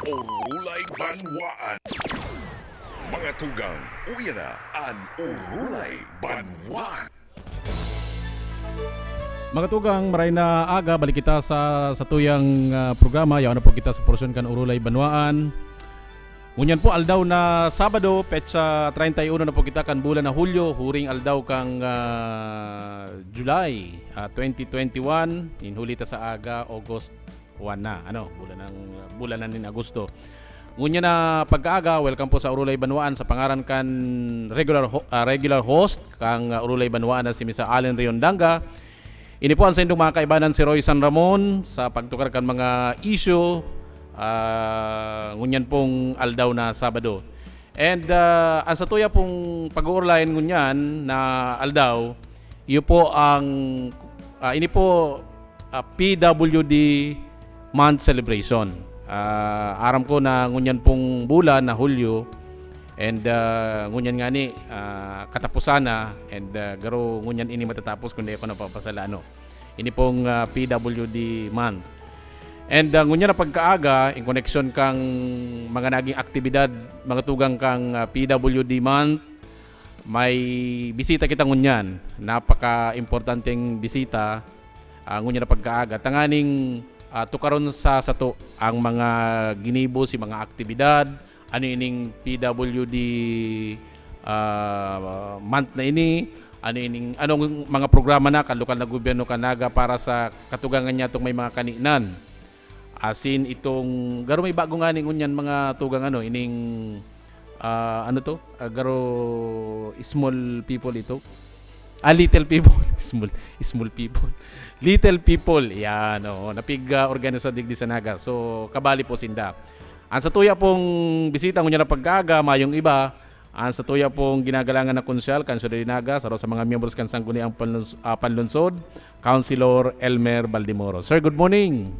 Orolay Banwaan. Mga tugang, uya na an Orolay Banwaan. Mga tugang, maray na aga, balik kita sa satuyang, ah, programa. Yaon na po kita sa porsyon kan Orolay Banwaan. Ngunyan po, aldaw na Sabado, petsa treinta y uno na po kita kan bulan na Hulyo, huring aldaw kan, ah, July, ah, twenty twenty-one. Nin huli ta sa aga, August one na, ano, bulan ng, bulan na nin Agosto. Ngunyan na pagkaaga, welcome po sa Orolay Banwaan sa pangaran kan regular ho-, ah, regular host kan, ah, Orolay Banwaan na si Mister Allen Riondanga. Ini po an saindong mga kaibanan, si Roy San Ramon, sa pagtukar kan mga isyu, ah, ngunyan pong aldaw na Sabado. And, ah, an satuya pong pag-uurlayan ngunyan na aldaw, iyo po ang, ah, ini po, ah, P W D month celebration. Ah, aram ko na ngunyan pong bulan na Hulyo, and, ah, ngunyan ngani, ah, katapusan na, and, ah, garo ngunyan ini matatapos kun di ako napapasala, ano. Ini pong, ah, P W D month. And, ah, ngunyan na pagkaaga, in koneksyon kang mga naging aktibidad, mga tugang kang, ah, P W D month, may bisita kita ngunyan. Napaka-importanteng bisita, ah, ngunyan na pagkaaga. Tanganing, ah, tukaron sa sato ang mga ginibo, si mga aktibidad, ano ining P W D, ah, month na ini, ano ining, anong mga programa na kan lokal na gobyerno kan Naga para sa katugangan niya itong may mga kaninan. Asin itong, garo may bago nga ning ngunyan mga tugang ano, ining, ah, ano to? Ah, garo small people ito. Ah, little people. Small, small people. Little people. Yan, oo. Napig, ah, organisa digdi sa Naga. So, kabali po sinda. Ang sa tuya pong bisita, ngunyan na pagkaaga, mayong iba, ang sa tuya pong ginagalangan na konsyal, kan Syudad de Naga, saro sa mga miyembros kan Sangguniang Panluns-, ah, Panlunsod, Councilor Elmer Baldemoro. Sir, good morning.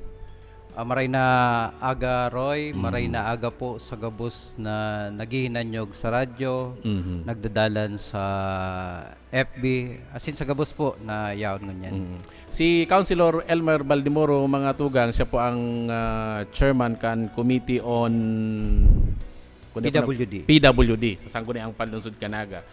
Ah, maray na aga, Roy. Maray Mm. na aga po sa gabos na naghihinanyog sa radyo, Mhm. nagdadalan sa F B, asin sa gabos po na yaon ngunyan. Mm. Si Councilor Elmer Baldemoro, mga tugang, siya po ang, ah, chairman kan Committee on, kundi ko na P W D. P W D, sa Sangguniang Panlunsod kan Naga.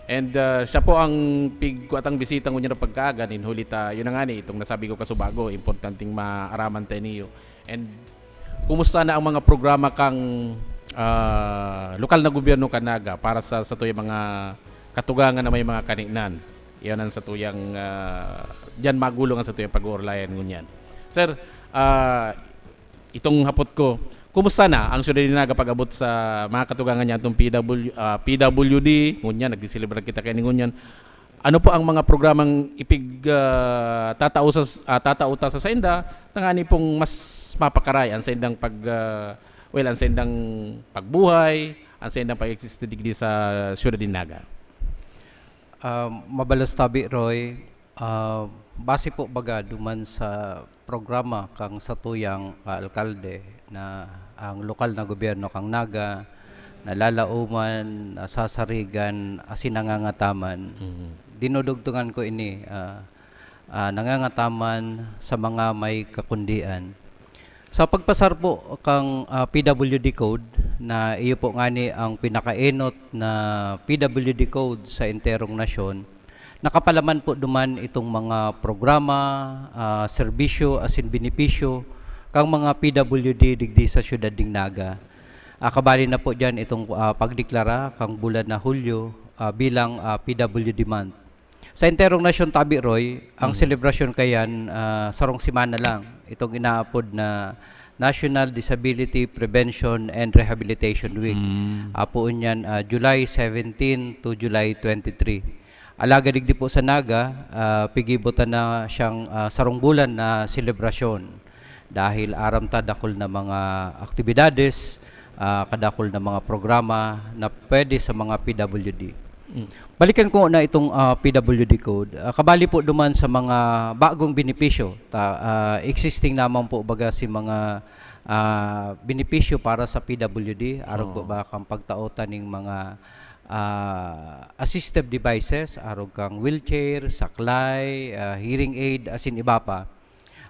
And, ah, siya po ang pigkuatang bisita ngunyan na pagkaaga, nin huli ta, yun na nga ni, itong nasabi ko kasubago, importanteng maaraman tayo niyo. And kumusta na ang mga programa kang, ah, lokal na gobyerno kan Naga para sa, sa tuya mga katugangan na may mga kaninan? Yan ang sa tuyang, ah, diyan magulong ang sa tuyang pag-uurlayan ngunyan. Sir, ah, itong hapot ko, kumusta na ang Syudad de Naga pag-abot sa mga katugangan niya itong P W, ah, P W D? Ngunyan, nagsiselebrar kita kay ngunyan. Ano po ang mga programang ipig, ah, tatao sa, ah, tatao ta sa sainda, tangani pong mas mapakaray ang saindang pag, ah, well, ang saindang pagbuhay, ang saindang pag-exist digdi sa Syudad de Naga? Ah, mabalos tabi, Roy. Ah, base po baga duman sa programa kang satuyang, ah, alkalde na ang lokal na gobyerno kang Naga nalalaoman, nasasarigan, asin nangangataman. Mhm. Dinudugtungan ko ini, ah, ah, nangangataman sa mga may kakundian. Sa pagpasar po kang, ah, P W D Code, na iyo po ngani ang pinakaenot na P W D Code sa enterong nasyon, nakapalaman po duman itong mga programa, ah, serbisyo asin benepisyo kang mga P W D digdi sa siyudad nin Naga. Ah, kabali na po diyan itong, ah, pagdeklara kang bulan na Hulyo, ah, bilang, ah, P W D Month. Sa enterong nasyon tabi, Roy, ang Mm. selebrasyon kayan, ah, sarong semana lang. Itong inaapod na National Disability Prevention and Rehabilitation Week. Mm. Apoon yan, ah, July seventeen to July twenty-three. Alagad digdi po sa Naga, ah, pigibutan na siyang, ah, sarong bulan na selebrasyon. Dahil aram ta, dakul na mga aktibidades, ah, kadakul na mga programa na pwede sa mga P W D. Mm. Balikan ko na itong, ah, P W D Code. Ah, kabali po duman sa mga bagong benepisyo. Ta-, ah, existing naman po baga si mga, ah, benepisyo para sa P W D. Arog po Oo. ba kang pagtaotan ning mga, ah, assistive devices, arog kang wheelchair, saklay, ah, hearing aid, asin iba pa.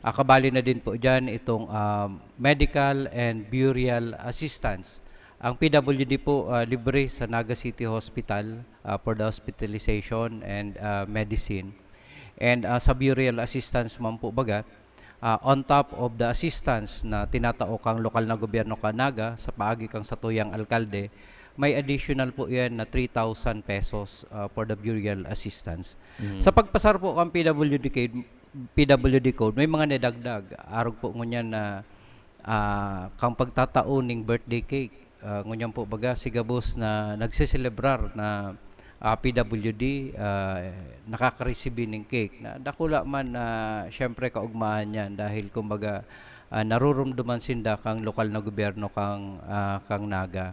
Ah, kabali na din po diyan itong, ah, medical and burial assistance. Ang P W D po, ah, libre sa Naga City Hospital, ah, for the hospitalization and, ah, medicine. And, ah, sa burial assistance man po baga, ah, on top of the assistance na tinatao kang lokal na gobyerno kan Naga sa paagi kang satuyang alkalde, may additional po yan na three thousand pesos, ah, for the burial assistance. Mm. Sa pagpasar po kang P W D Code, P W D Code, may mga nadagdag. Arog po ngunyan na, ah, kang pagtatao ning birthday cake. Ah, ngunyan po baga, si gabos na nagseselebrar na, ah, P W D, ah, nakakaresibi ning cake. Na dakula man na, siyempre, kaugmahan niyan dahil, kumbaga, ah, narurumduman sinda kang lokal na gobyerno kang, ah, kang Naga.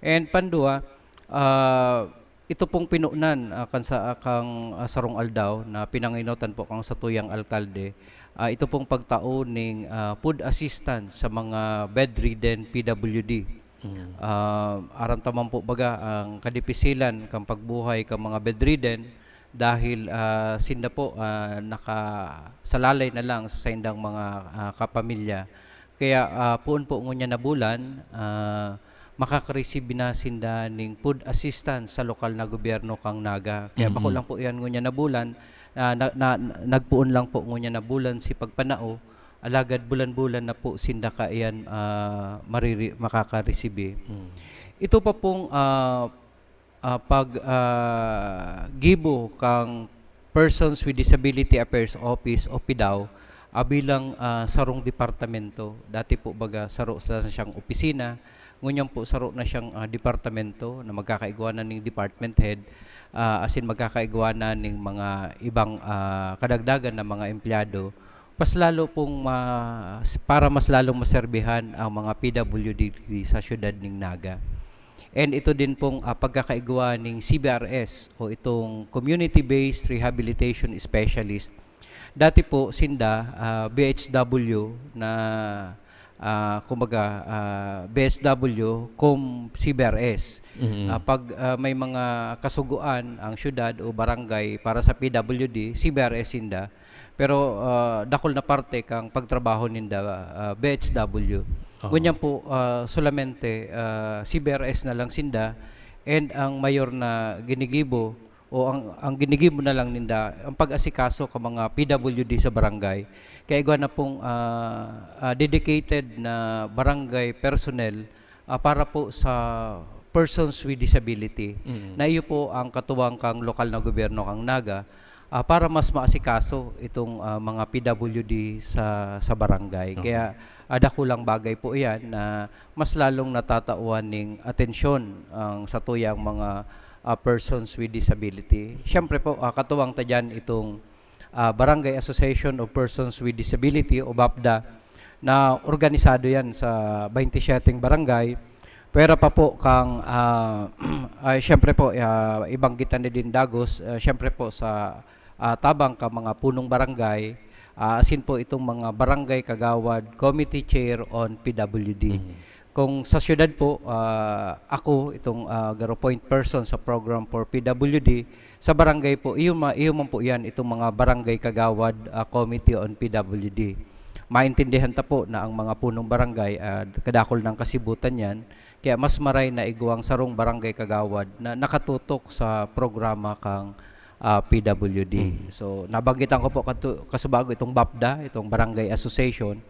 And pandua, ah, ito pong pinunan, ah, kan sa, ah, kang, ah, sarong aldaw na pinanginotan po kang satuyang alkalde, ah, ito pong pagtao ning, ah, food assistance sa mga bedridden P W D. Mm. Ah, aram ta man po baga ang kadipisilan kan pagbuhay kan mga bedridden, dahil, ah, sinda po, ah, nakasalalay na lang sa saindang mga, ah, kapamilya. Kaya, ah, poon po ngunyan na bulan, ah, makaka-receive na sinda ning food assistance sa lokal na gobyerno kan Naga. Kaya bako Mm. lang po iyan ngunyan na bulan, ah, na, na, nagpoon lang po ngunyan na bulan si pagpanao, alagad bulan-bulan na po sinda kaiyan, ah, mariri-, makaka-receive. Mm. Ito pa pong, ah, ah, pag, ah, gibo kang Persons with Disability Affairs Office o PDAO, ah, bilang, ah, sarong departamento. Dati po baga saro sana siyang opisina, ngunyan po saro na siyang, ah, departamento na magkakaigwa na ning department head, ah, asin magkakaigwa na ning mga ibang, ah, kadagdagan na mga empleyado. Mas lalo pong ma-, para mas lalong maserbihan ang mga P W D sa siyudad ning Naga. And ito din pong, ah, pagkakaigwa ning C B R S o itong Community-Based Rehabilitation Specialist. Dati po sinda, ah, B H W na, ah, kumbaga, ah, B H W cum C B R S. Mm. Ah, pag, ah, may mga kasugoan ang siyudad o barangay para sa P W D, C B R S sinda. Pero, ah, dakul na parte kang pagtrabaho ninda, ah, B H W. Oo. Ngunyan po, ah, solamente, ah, C B R S na lang sinda, and ang mayor na ginigibo o ang, ang ginigibo na lang ninda, ang pag-asikaso ka mga P W D sa barangay. Kaya igwa na pong, ah, ah, dedicated na barangay personnel, ah, para po sa persons with disability, Mm. na iyo po ang katuwang kang lokal na gobyerno kang Naga, ah, para mas maasikaso itong, ah, mga P W D sa, sa barangay. Okay. Kaya, ah, dakulang bagay po iyan na mas lalong natatawan ning atensyon ang satuyang mga, ah, persons with disability. Siyempre po, ah, katuwang ta diyan itong, ah, Barangay Association of Persons with Disability o BAPDA na organisado yan sa baynte siyeteng barangay. Pwera pa po kang, ah, ay, siyempre po, ah, ibanggitan ni din dagos, ah, siyempre po sa, ah, tabang ka mga punong barangay, ah, asin po itong mga barangay kagawad committee chair on P W D. Mhm. Kung sa siyudad po, ah, ako itong, ah, garo point person sa program for P W D. Sa barangay po, iyo ma-, iyo man po iyan, itong mga barangay kagawad, ah, committee on P W D. Maintindihan ta po na ang mga punong barangay, ah, kadakul ng kasibutan yan. Kaya mas maray na igwang sarong barangay kagawad na nakatutok sa programa kang, ah, P W D. Mm. So, nabanggitan ko po katu-, kasubago itong BAPDA, itong Barangay Association.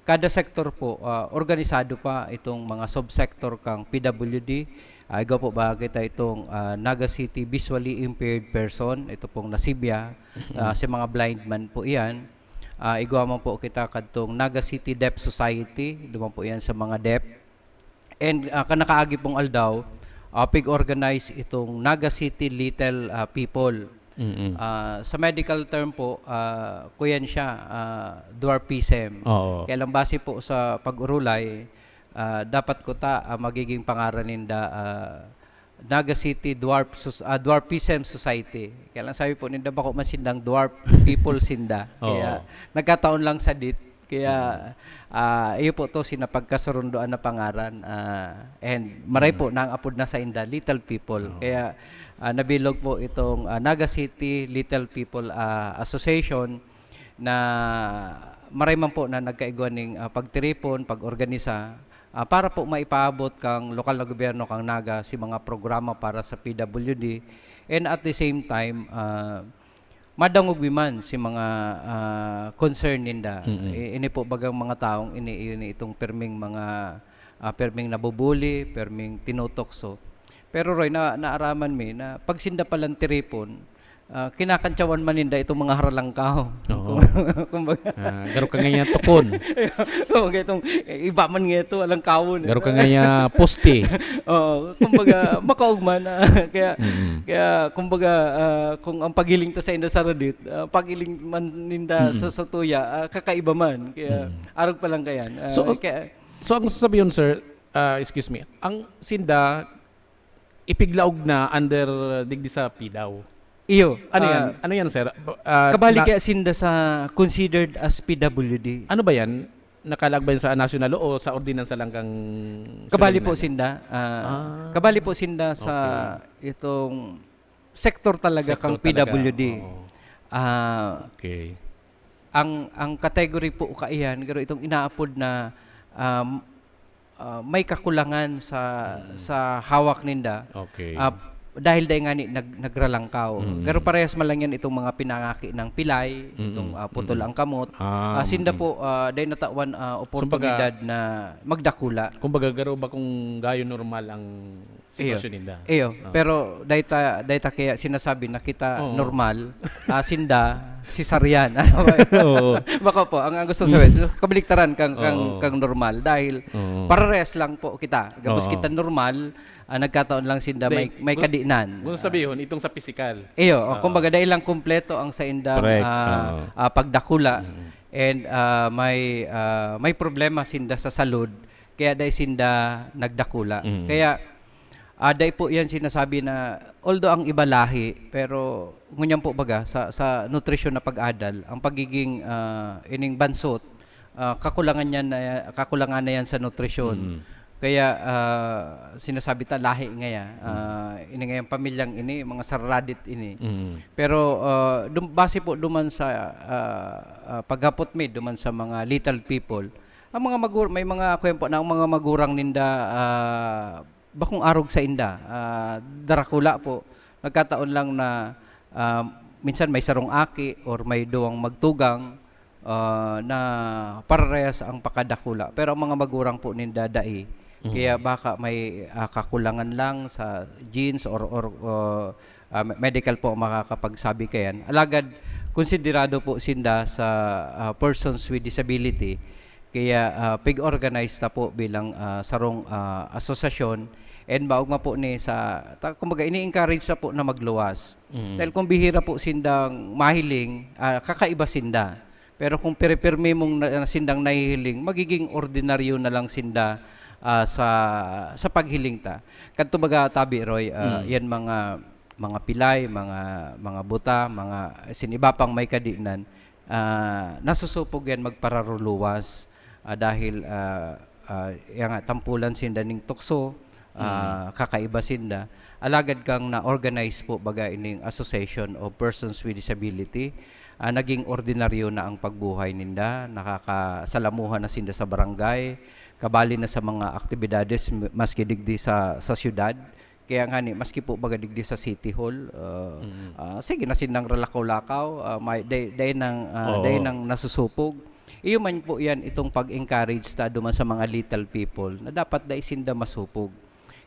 Kada sektor po, ah, organisado pa itong mga subsector kang P W D. Ah, igwa po ba kita itong, ah, Naga City Visually Impaired Person, ito pong nasibya, Mm. ah, sa mga blind man po iyan. Ah, igwa man po kita kadtong Naga City Deaf Society, duman po iyan sa mga deaf. And, ah, kan nakaagi pong aldaw, ah, pig-organize itong Naga City Little, ah, People. Mm. Ah, sa medical term po, ah, kuyan siya, ah, dwarfism. Oo. Kaya lang base po sa pag-urulay, ah, dapat kuta, ah, magiging pangaran ninda, ah, Naga City Dwarf Soc-, ah, Dwarfism Society. Kaya lang sabi po ninda, bako man sindang dwarf people sinda. Oo. Kaya nagkataon lang sa dit. Kaya, Mm. ah, iyo po to, sinapagkasurundoan na pangaran, ah, and maray po Mm. na ang apod na sainda, Little People. Oo. Kaya, ah, nabilog po itong, ah, Naga City Little People, ah, Association na maray man po na nagkaigwa ning, ah, pagtiripon, pag-organisa, ah, para po maipaabot kang lokal na gobyerno kang Naga si mga programa para sa P W D, and at the same time, ah, madangog mi man si mga, ah, concern ninda. Mm. I-, ini po bagang mga taong ini, ini itong perming mga, ah, perming nabubuli, perming tinutokso. Pero, Roy, na, naaraman mi na pag sinda palang tiripon, ah, kinakantyawan man ninda itong mga haralangkaw. Oo. Kung, kumbaga, Ah, garo ka ngayon tukon. Kumbaga itong, eh, iba man nga ito, alangkawon, eh. Garo ka ngayon poste. Oo, kumbaga, makaog man, ah, kaya, Mm. kaya, kumbaga, ah, kung ang paghiling ta sa inda sa radit, ah, paghiling man ninda Mm. sa, sa tuya, ah, kakaiba man. Kaya, Mm. arog pa lang kayan. Ah, So, kaya so, ang sasabihin, sir, ah, excuse me, ang sinda, ipiglaog na under, uh, digdi sa PDAW. Iyo, Ano yan? ah, Ano yan, sir? Ba-, ah, kabali na kaya sinda sa considered as P W D. Ano ba yan? Nakalaag ba yan sa national law o sa ordinansa lang kang Kabali siyudad po natin? sinda, ah, Ah. kabali po sinda sa Okay. itong sektor talaga Sektor kang talaga, P W D. Oo. Ah, Okay. ang, ang category po kaiyan, pero itong inaapod na, um, ah, may kakulangan sa, Mm. sa hawak ninda, Okay. ah, dahil dai ngani nag-, nagralangkaw. Mm. Pero parehas man lang yan itong mga pinangaki ng pilay, Mm. itong, ah, putol Mm. ang kamot. Ah, Ah, sinda mm. po, ah, dai natawan, ah, So, kumbaga, oportunidad na magdakula. kumbaga, garo ba kung gayo normal ang Iyo. sitwasyon ninda? Iyo. Ah. Pero dai ta, dai ta kaya sinasabi na kita Oo. normal, ah, sinda, cesarean. Ano ba? Oo. Bako po, ang, ang gusto sabihin, kabaliktaran kang, kang, Oo. kang normal dahil Oo. parehas lang po kita. Gabos Oo. kita normal, ah, nagkataon lang sinda Dai, may, may gu-, kadinan. gusto sabihon, itong sa pisikal. Iyo, o, Oo. kumbaga, dai lang kumpleto ang saindang, Correct. ah, Oo. ah, pagdakula. Mm. And, ah, may, ah, may problema sinda sa salud, kaya dai sinda nagdakula. Mm. Kaya, ah, dai po yan sinasabi na, although ang iba lahi, pero ngunyan po baga, sa, sa nutrisyon na pag-adal, ang pagiging, ah, ining bansot, ah, kakulangan yan na, kakulangan na yan sa nutrisyon. Mm. Kaya, ah, sinasabi ta, lahi ngaya, Mm. ah, ini ngayang pamilyang ini, mga sarradit ini. Mm. Pero, ah, dum-, base po duman sa, ah, ah, paghapot mi duman sa mga little people, ang mga magur-, may mga kuyan po na ang mga magurang ninda, ah, bakong arog sainda, ah, darakula po. Nagkataon lang na, ah, minsan may sarong aki or may duwang magtugang, ah, na parehas ang pakadakula. Pero ang mga magurang po ninda dai. Mm. Kaya baka may, ah, kakulangan lang sa genes or, or, ah, ah, me-, medical po ang makakapagsabi kayan. Alagad, konsiderado po sinda sa, ah, persons with disability. Kaya, ah, pig-organize ta po bilang, ah, sarong, ah, asosasyon. And maogma po ni sa, ta-, kumbaga, ini-encourage ta po na magluwas. Mm. Dahil kung bihira po sindang mahiling, ah, kakaiba sinda. Pero kung pirmi-pirmi mong na, na sindang nahihiling, magiging ordinaryo na lang sinda, ah, sa, sa paghiling ta. Kadto baga, Tabi Roy, ah, Mm. yan mga, mga pilay, mga, mga buta, mga sin iba pang may kadinan, ah, nasusupog yan magpararuluwas, ah, dahil, ah, ah, yan nga, tampulan sinda ning tukso, ah, Mm. kakaiba sinda. Alagad kang na-organize po baga ining Association of Persons with Disability, ah, naging ordinaryo na ang pagbuhay ninda, nakakasalamuha na sinda sa barangay, kabali na sa mga aktibidades, m-, maski digdi sa, sa siyudad. Kaya ngani, maski po baga digdi sa City Hall, ah, Mm. ah, sige na sindang ralakaw-lakaw, ah, may, day, day nang, ah, Oo. day nang nasusupog. Iyo man po yan, itong pag-encourage ta duman sa mga little people na dapat dai sinda masupog.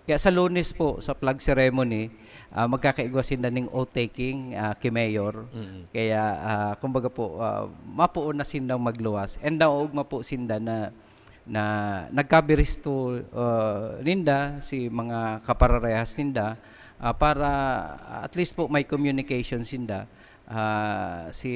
Kaya sa Lunes po, sa flag ceremony, ah, magkakaigwa sinda ning oath-taking, ah, ki Mayor. Mm. Kaya, ah, kumbaga po, ah, mapoon na sindang magluwas. And naoogma po sinda na, na nagkabiristo, ah, ninda si mga kapararehas ninda, ah, para at least po may communication sinda. Ah, si,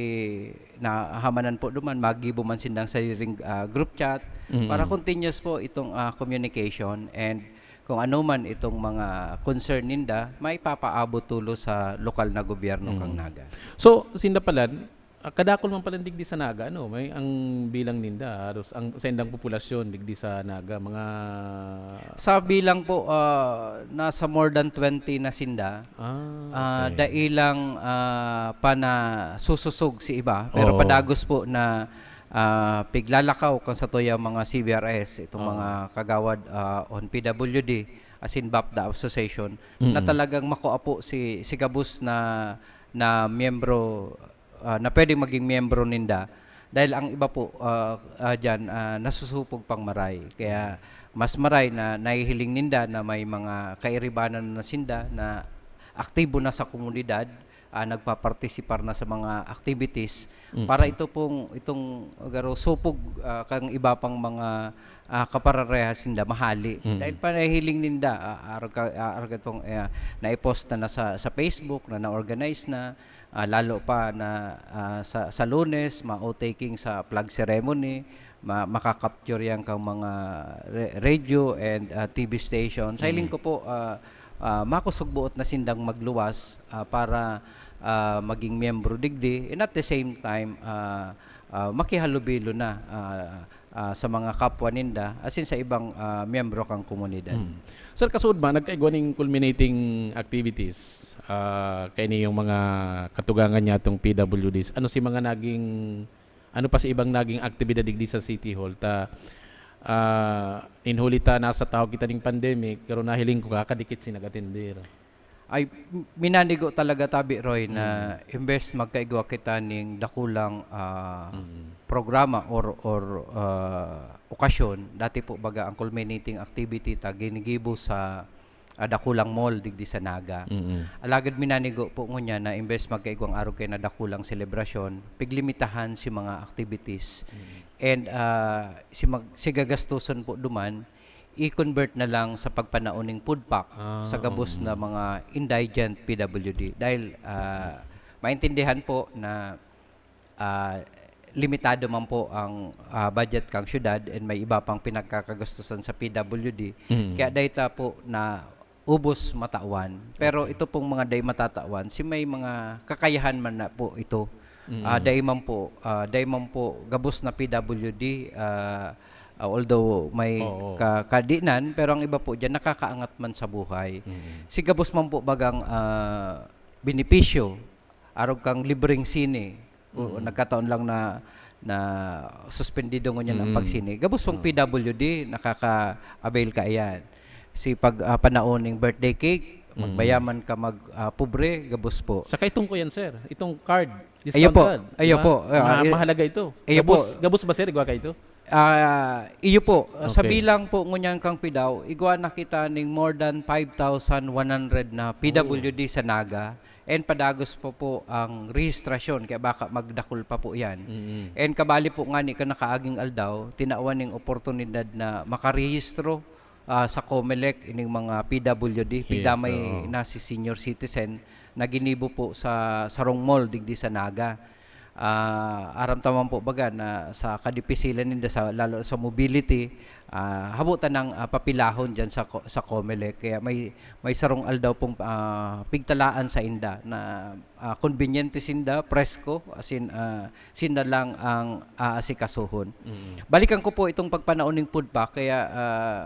nahamanan po duman, magibo man sindang sariring, ah, group chat Mm. para continuous po itong, ah, communication and kung ano man itong mga concern ninda, maipapaabot tulos sa lokal na gobyerno Mm. kang Naga. So, sinda pala, ah, kadakul man pala digdi sa Naga, ano? May ang bilang ninda, haros ang, sa indang populasyon digdi sa Naga, mga Sa bilang po, ah, nasa more than twenty na sinda. Ah, Ah, okay. dai lang, ah, pa nasusosog si iba, pero Oo. padagos po na, ah, piglalakaw kan satuyang mga C V R S, itong Oo. mga kagawad, ah, on P W D, as in BAPDA Association, na Mm. talagang makua po si, si gabos na, na miyembro, ah, na pwedeng maging miyembro ninda. Dahil ang iba po, ah, ah, diyan, ah, nasusupog pang maray. Kaya mas maray na nahihiling ninda na may mga kairibanan na sinda na aktibo na sa komunidad, ah, nagpapartisipar na sa mga activities Mm. para ito pong, itong garo supog, ah, kang iba pang mga, ah, kapararehas ninda mahali. Mm. Dahil panahiling ninda, ah, arog ka, ah, arog itong, ah, naipost na, na sa, sa Facebook, na na-organize na, ah, lalo pa na, ah, sa, sa Lunes, ma-oath-taking sa flag ceremony, ma-, makakapture yan kang mga re-, radio and, ah, T V station. Sa hiling Mm. ko po, ah, ah, makusog buot na sindang magluwas, ah, para, ah, maging miyembro digdi. And at the same time, ah, ah, makihalubilo na, ah, ah, sa mga kapwa ninda, asin sa ibang, ah, miyembro kang komunidad. Mm. Sir, kasuod ba, nagkaigwa ning culminating activities? Ah, kaini yung mga katugangan niya itong P W Ds. Ano si mga naging, ano pa si ibang naging aktibidad digdi sa City Hall? Ta, ah, in huli ta, nasa tahaw kita ning pandemic, pero nahiling ko, kakadikit si nag-atender. Ay, m- minanigo talaga tabi, Roy, na imbes magkaigwa kita ning dakulang ah, Mm. programa or or ah, okasyon, dati po baga ang culminating activity ta ginigibo sa ah, dakulang mall digdi sa Naga. Mm. Alagad minanigo po ngunyan na imbes magkaigwang arog kaya na dakulang selebrasyon, piglimitahan si mga activities. And ah, si, mag, si gagastuson po duman, i-convert na lang sa pagpanaon ning food pack Ah, sa gabos mm. na mga indigent P W D. Dahil ah, maintindihan po na ah, limitado man po ang ah, budget kang syudad and may iba pang pinagkakagastusan sa P W D. Mm. Kaya data po na ubos matawan. Pero ito pong mga day matatawan, si may mga kakayahan man na po ito. Mm. Ah, dai man po, ah, dai man po gabos na P W D, ah, ah, although may Oo. ka- kadinan, pero ang iba po diyan nakakaangat man sa buhay. Mm. Si gabos man po bagang ah, benepisyo, arog kang libreng sine. O, Mm. nagkataon lang na na suspendido ngunyan ang Mm. pagsine. Gabos pong Oo. P W D, nakaka-avail ka iyan. Si pag ah, panaon ning birthday cake, Mm. magbayaman ka mag ah, pobre, gabos po. Saka itong ko yan, sir. Itong card. Discount Iyo po. Card. Iyo Diba? po. Ma- Ah, i- mahalaga ito. Iyo gabos, po. Gabos ba, sir? Igwa ka ito? Ah, iyo po. Sa Okay. bilang po ngunyan kang PDAW, igwa na kita ning more than five thousand one hundred na P W D sa Naga. And padagos po po ang rehistrasyon, kaya baka magdakul pa po yan. Mm. And kabali po nga ni ka nakaaging aldaw, tinawan ning oportunidad na makarehistro ah, sa Comelec, ining mga P W D, Yes, pigdamay oo. na si senior citizen, na ginibo po sa sarong mall digdi sa Naga. Ah, aram ta man po baga na sa kadipisilan ninda, sa, lalo sa mobility, ah, habo ta nang ah, papilahon dyan sa, co- sa Comelec. Kaya may, may sarong aldaw pong ah, pigtalaan sa inda na ah, konbinyente sinda, presko, as in, ah, sinda lang ang aasikasuhon. Mm. Balikan ko po itong pagpanaon ning food pack, kaya ah,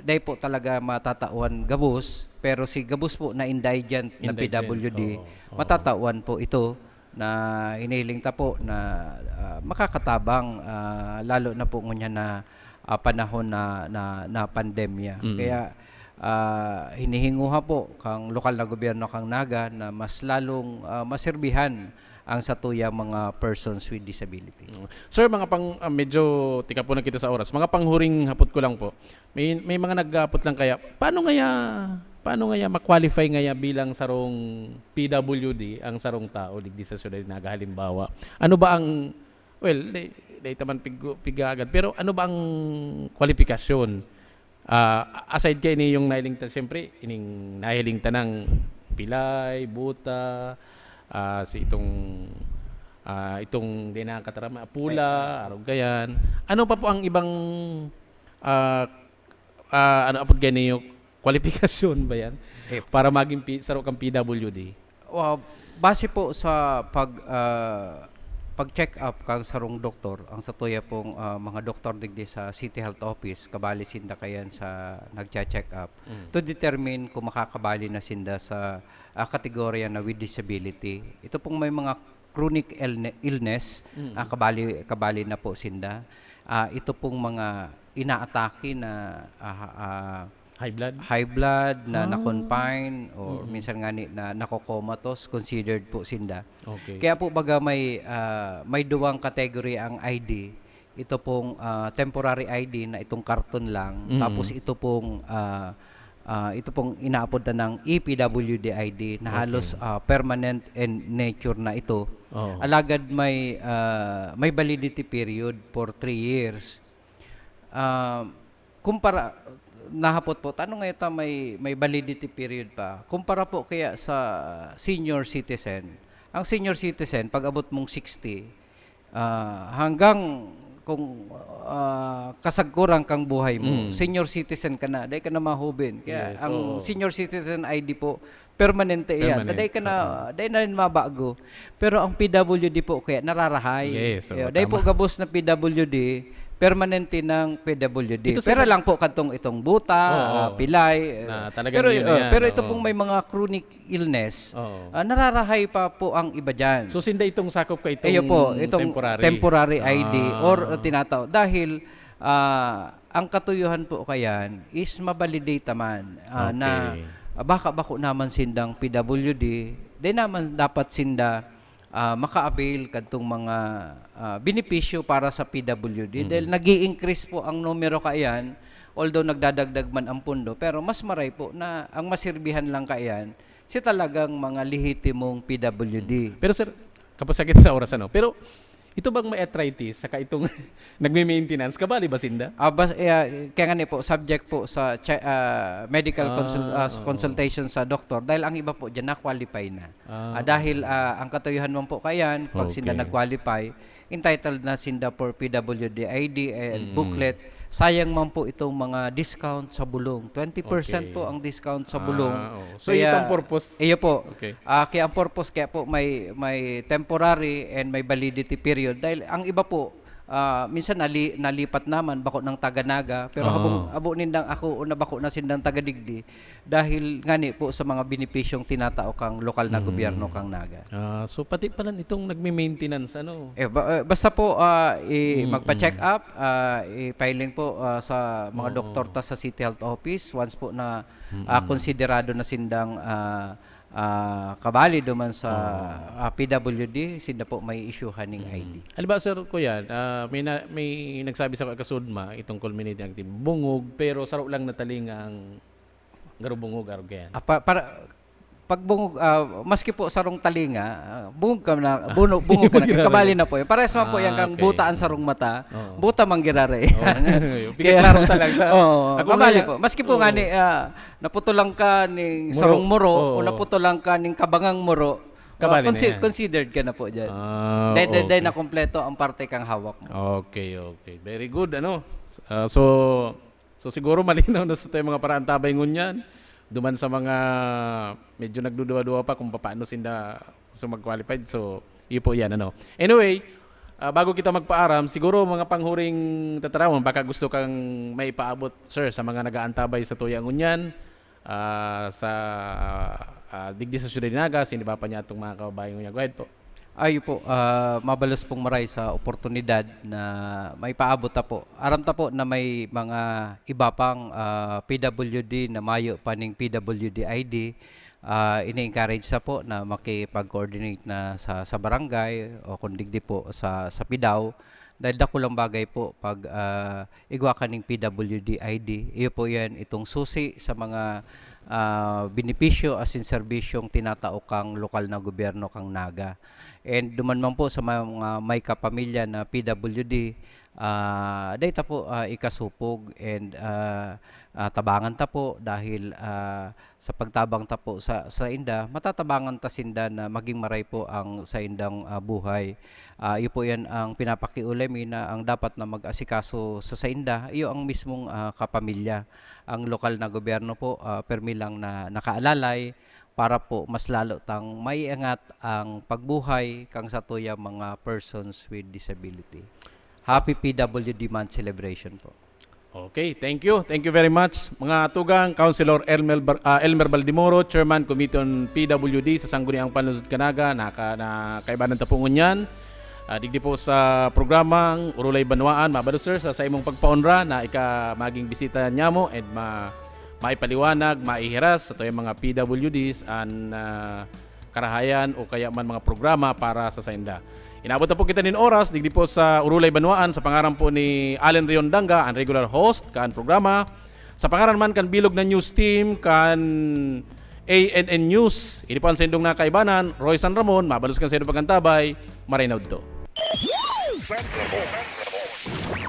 dai po talaga matatawan gabos, pero si gabos po na indigent na Indigent, P W D, oo, oo. Matatawan po ito na hinihiling ta po na ah, makakatabang, ah, lalo na po ngunyan na ah, panahon na, na, na pandemya. Mm. Kaya ah, hinihinguha po kang lokal na gobyerno kang Naga na mas lalong ah, maserbihan ang satuyang mga persons with disability. Mm. Sir, mga pang ah, medyo tika po na kita sa oras. Mga panghuring hapot ko lang po. May may mga nag-aapot lang kaya, paano ngaya paano ngaya ma-qualify ngaya bilang sarong P W D ang sarong tao digdi sa syudad ni Naga, halimbawa? Ano ba ang, well, di, di taman pig, pigagad, pero ano ba ang kwalifikasyon? Ah, aside kay ini yung nahiling ta, siyempre, ining nahiling ta ng pilay, buta, ah, si itong ah, itong di nakakatarama, pula, arog kayan. Ano pa po ang ibang ah, ah, ano apod gani yung kwalifikasyon ba yan? Eh, Para maging P, saro kang P W D. Wa- base po sa pag ah, pag-check up kang sarong doktor, ang satuya pong ah, mga doktor digdi sa City Health Office, kabali sinda kayan sa nagcha-check up Mm. to determine kung makakabali na sinda sa ah, kategorya na with disability. Ito pong may mga chronic illne- illness, Mm. ah, kabali kabali na po sinda. Ah, ito pong mga inaatake na ah, ah, High blood? high blood na Ah. na-confine or Mm-mm. minsan nga ni, na nako-comatose, considered po sinda. Okay. Kaya po baga may ah, may duwang category ang I D. Ito pong ah, temporary I D na itong karton lang, Mm. tapos ito pong ah, ah, ito pong inaapod na ng E P W D I D na Okay. halos ah, permanent in nature na ito. Oo. Alagad may ah, may validity period for three years. Ah, kumpara nahapot po, tanong nga ita may may validity period pa. Kumpara po kaya sa senior citizen. Ang senior citizen, pag abot mong sixty, ah, hanggang kung ah, kasagkuran kang buhay mo, Mm. senior citizen ka na, dai ka na mahubin. Kaya Yes, ang oo. senior citizen I D po, Permanente iyan. Permanent, Dai ka na, dai na rin mabago. Pero ang P W D po kaya nararahay. Yes, oo, Yo, dai po tama. Gabos na P W D, permanente ng P W D. Ito sa Pero iba- lang po katong itong buta, Oo. ah, pilay. eh, Na talagang pero, yun na oh, yan, pero ito oo. pong may mga chronic illness, Oo. ah, nararahay pa po ang iba dyan. So, sinda itong sakop ka itong Iyo po, itong temporary. temporary I D Ah. or, uh, tinatawag. Dahil ah, ang katuyuhan po kayan is mabalidate man ah, na Okay. ah, baka bako naman sindang P W D, di naman dapat sinda ah, maka-avail kadtong mga ah, benepisyo para sa P W D. Mm. Dahil nag increase po ang numero kayan, although nagdadagdag man ang pundo, pero mas maray po na ang masirbihan lang kayan si talagang mga lehitimong P W D. Pero sir, kapos sakit sa oras ano. Pero ito bang may arthritis saka itong nagme-maintenance, kabali ba sinda? Ah, bas, eh, ah, kaya nga ni po, subject po sa che- ah, medical Ah, consul- ah, oo. consultation sa doktor dahil ang iba po dyan na-qualify na. Ah, Ah, dahil ah, ang katuyuhan man po kayan, pag sinda Okay. nag-qualify, entitled na sinda for P W D I D and Mm. booklet. Sayang man po itong mga discount sa bulong. Twenty percent Okay. po ang discount sa bulong. Ah, oo. So, Kaya- ito ang purpose. Iyo po. Okay. Ah, kaya ang purpose kaya po may may temporary and may validity period dahil ang iba po ah, minsan nali, nalipat naman bako ng taga Naga pero Oo. habong abo nindang ako o na bako na sindang taga digdi dahil ngani po sa mga benepisyong tinatao kang lokal na Mm. gobyerno kang Naga. Ah, so pati pala itong nagme-maintenance ano. Eh, ba- eh, basta po ah, i- Mm, magpa-check up, ah, i-filing po ah, sa mga Oo. doktor ta sa City Health Office once po na Mm. ah, konsiderado na sindang ah, ah, kabali duman sa Oo. ah, P W D, sinda po may isyuhan ning Mm. I D. Halimbawa, sir, kuya, ah, may na, may nagsabi sa kasudma itong culminating active bungog pero saro lang natalinga ang garubungog arog yan. Ah, pa- para pagbungog ah, maski po sarong talinga, ah, bungog ka na, buno, bungog ka na, Bungog ka na. kabali na po yun. Parehas man po Ah, yan kang okay. buta ang sarong mata, Oo. buta manggirare. Oo. Pigklaro talaga. Oo, Ako kabali nga, po. Maski po oo. nga ni ah, naputulang ka ning Muro. sarong muro Oo. o naputulang ka ning kabangang muro, Kabali ah, na yan. Considered ka na po dyan. Ah, Dahil, dahil, okay. dahil nakompleto ang parte kang hawak mo. Okay, okay. Very good, ano? Ah, so, so siguro malinaw na sa tayo mga paraantabay ngunyan. Duman sa mga medyo nagduduwa-duwa pa kung paano sinda gusto mag-qualified. So, iyo po yan, ano? Anyway, ah, bago kita magpaaram, siguro mga panghuring tataramon, baka gusto kang maipaabot, sir, sa mga nag-aantabay sa tuya ngunyan, ah, sa ah, digdi sa Ciudad de Naga, siniba pa niya itong mga kababayan ngunyan. Go ahead po. Ayo po, ah, mabalos pong maray sa oportunidad na maipaabot ta po. Aram ta po na may mga iba pang ah, P W D na mayo pa ning P W D I D. Ah, ini-encourage sa po na makipag-coordinate na sa, sa barangay o kung digdi po sa, sa PDAW. Dahil dakulang bagay po pag ah, igwa ka ning P W D I D. Iyo po yan, itong susi sa mga ah, benepisyo asin serbisyong tinatao kang lokal na gobyerno kang Naga. And duman man po sa mga may kapamilya na P W D, ah, dai ta po ah, ikasupog and ah, ah, tabangan ta po dahil ah, sa pagtabang ta po sa, sa inda, matatabangan ta sinda na maging maray po ang saindang ah, buhay. Ah, iyo po yan ang pinapakiulay mi na ang dapat na mag-asikaso sa sainda, iyo ang mismong ah, kapamilya. Ang lokal na gobyerno po ah, permi lang na nakaalalay para po mas lalo tang maiangat ang pagbuhay kang satuyang mga persons with disability. Happy P W D Month celebration po. Okay, thank you. Thank you very much. Mga tugang, Councilor Elmer, Bar- ah, Elmer Baldimoro, Chairman Committee on P W D sa Sangguniang Panlungsod kan Naga, naka, na kaibanan ta po ngunyan. Ah, digdi po sa programang Urulay Banwaan, mabalo sir, sa, sa imong pagpaonra na ika maging bisita nyamo and ma, maipaliwanag, maihiras sa tuyang mga P W Ds an ah, karahayan o kaya man mga programa para sa sainda. Inabot na po kita nin oras, digdi po sa Urulay Banwaan, sa pangaran po ni Allen Rion Danga, ang regular host kan programa. Sa pangaran man kan bilog na news team, kan A N N News, ini po ang sendong na kaibanan, Roy San Ramon, mabalos kan sendong pagkantabay, maray na udto. San Ramon.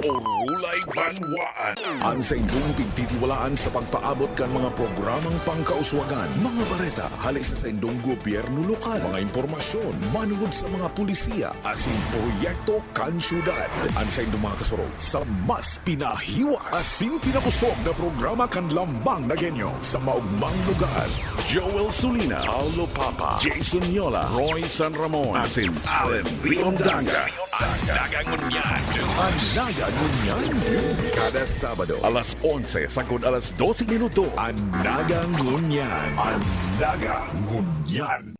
Orolay Banwaan. An saindong pigtitiwalaan sa pagpaabot kan mga programang pangkauswagan, mga bareta hali sa saindong gobyerno lokal, mga impormasyon manungod sa mga pulisiya asin proyekto kan syudad. An saindong mga kasurog sa mas pinahiwas asin pinakosog na programa kan Lambang Nagueño sa maogmang lugar. Joel Sulina, Paulo Papa, Jason Yola, Roy San Ramon, asin Allen Riondaga. An Naga Ngunyan. An Naga Ngunyan. Kada Sabado, alas onse sagkod alas dose minuto. An Naga Ngunyan. An Naga Ngunyan.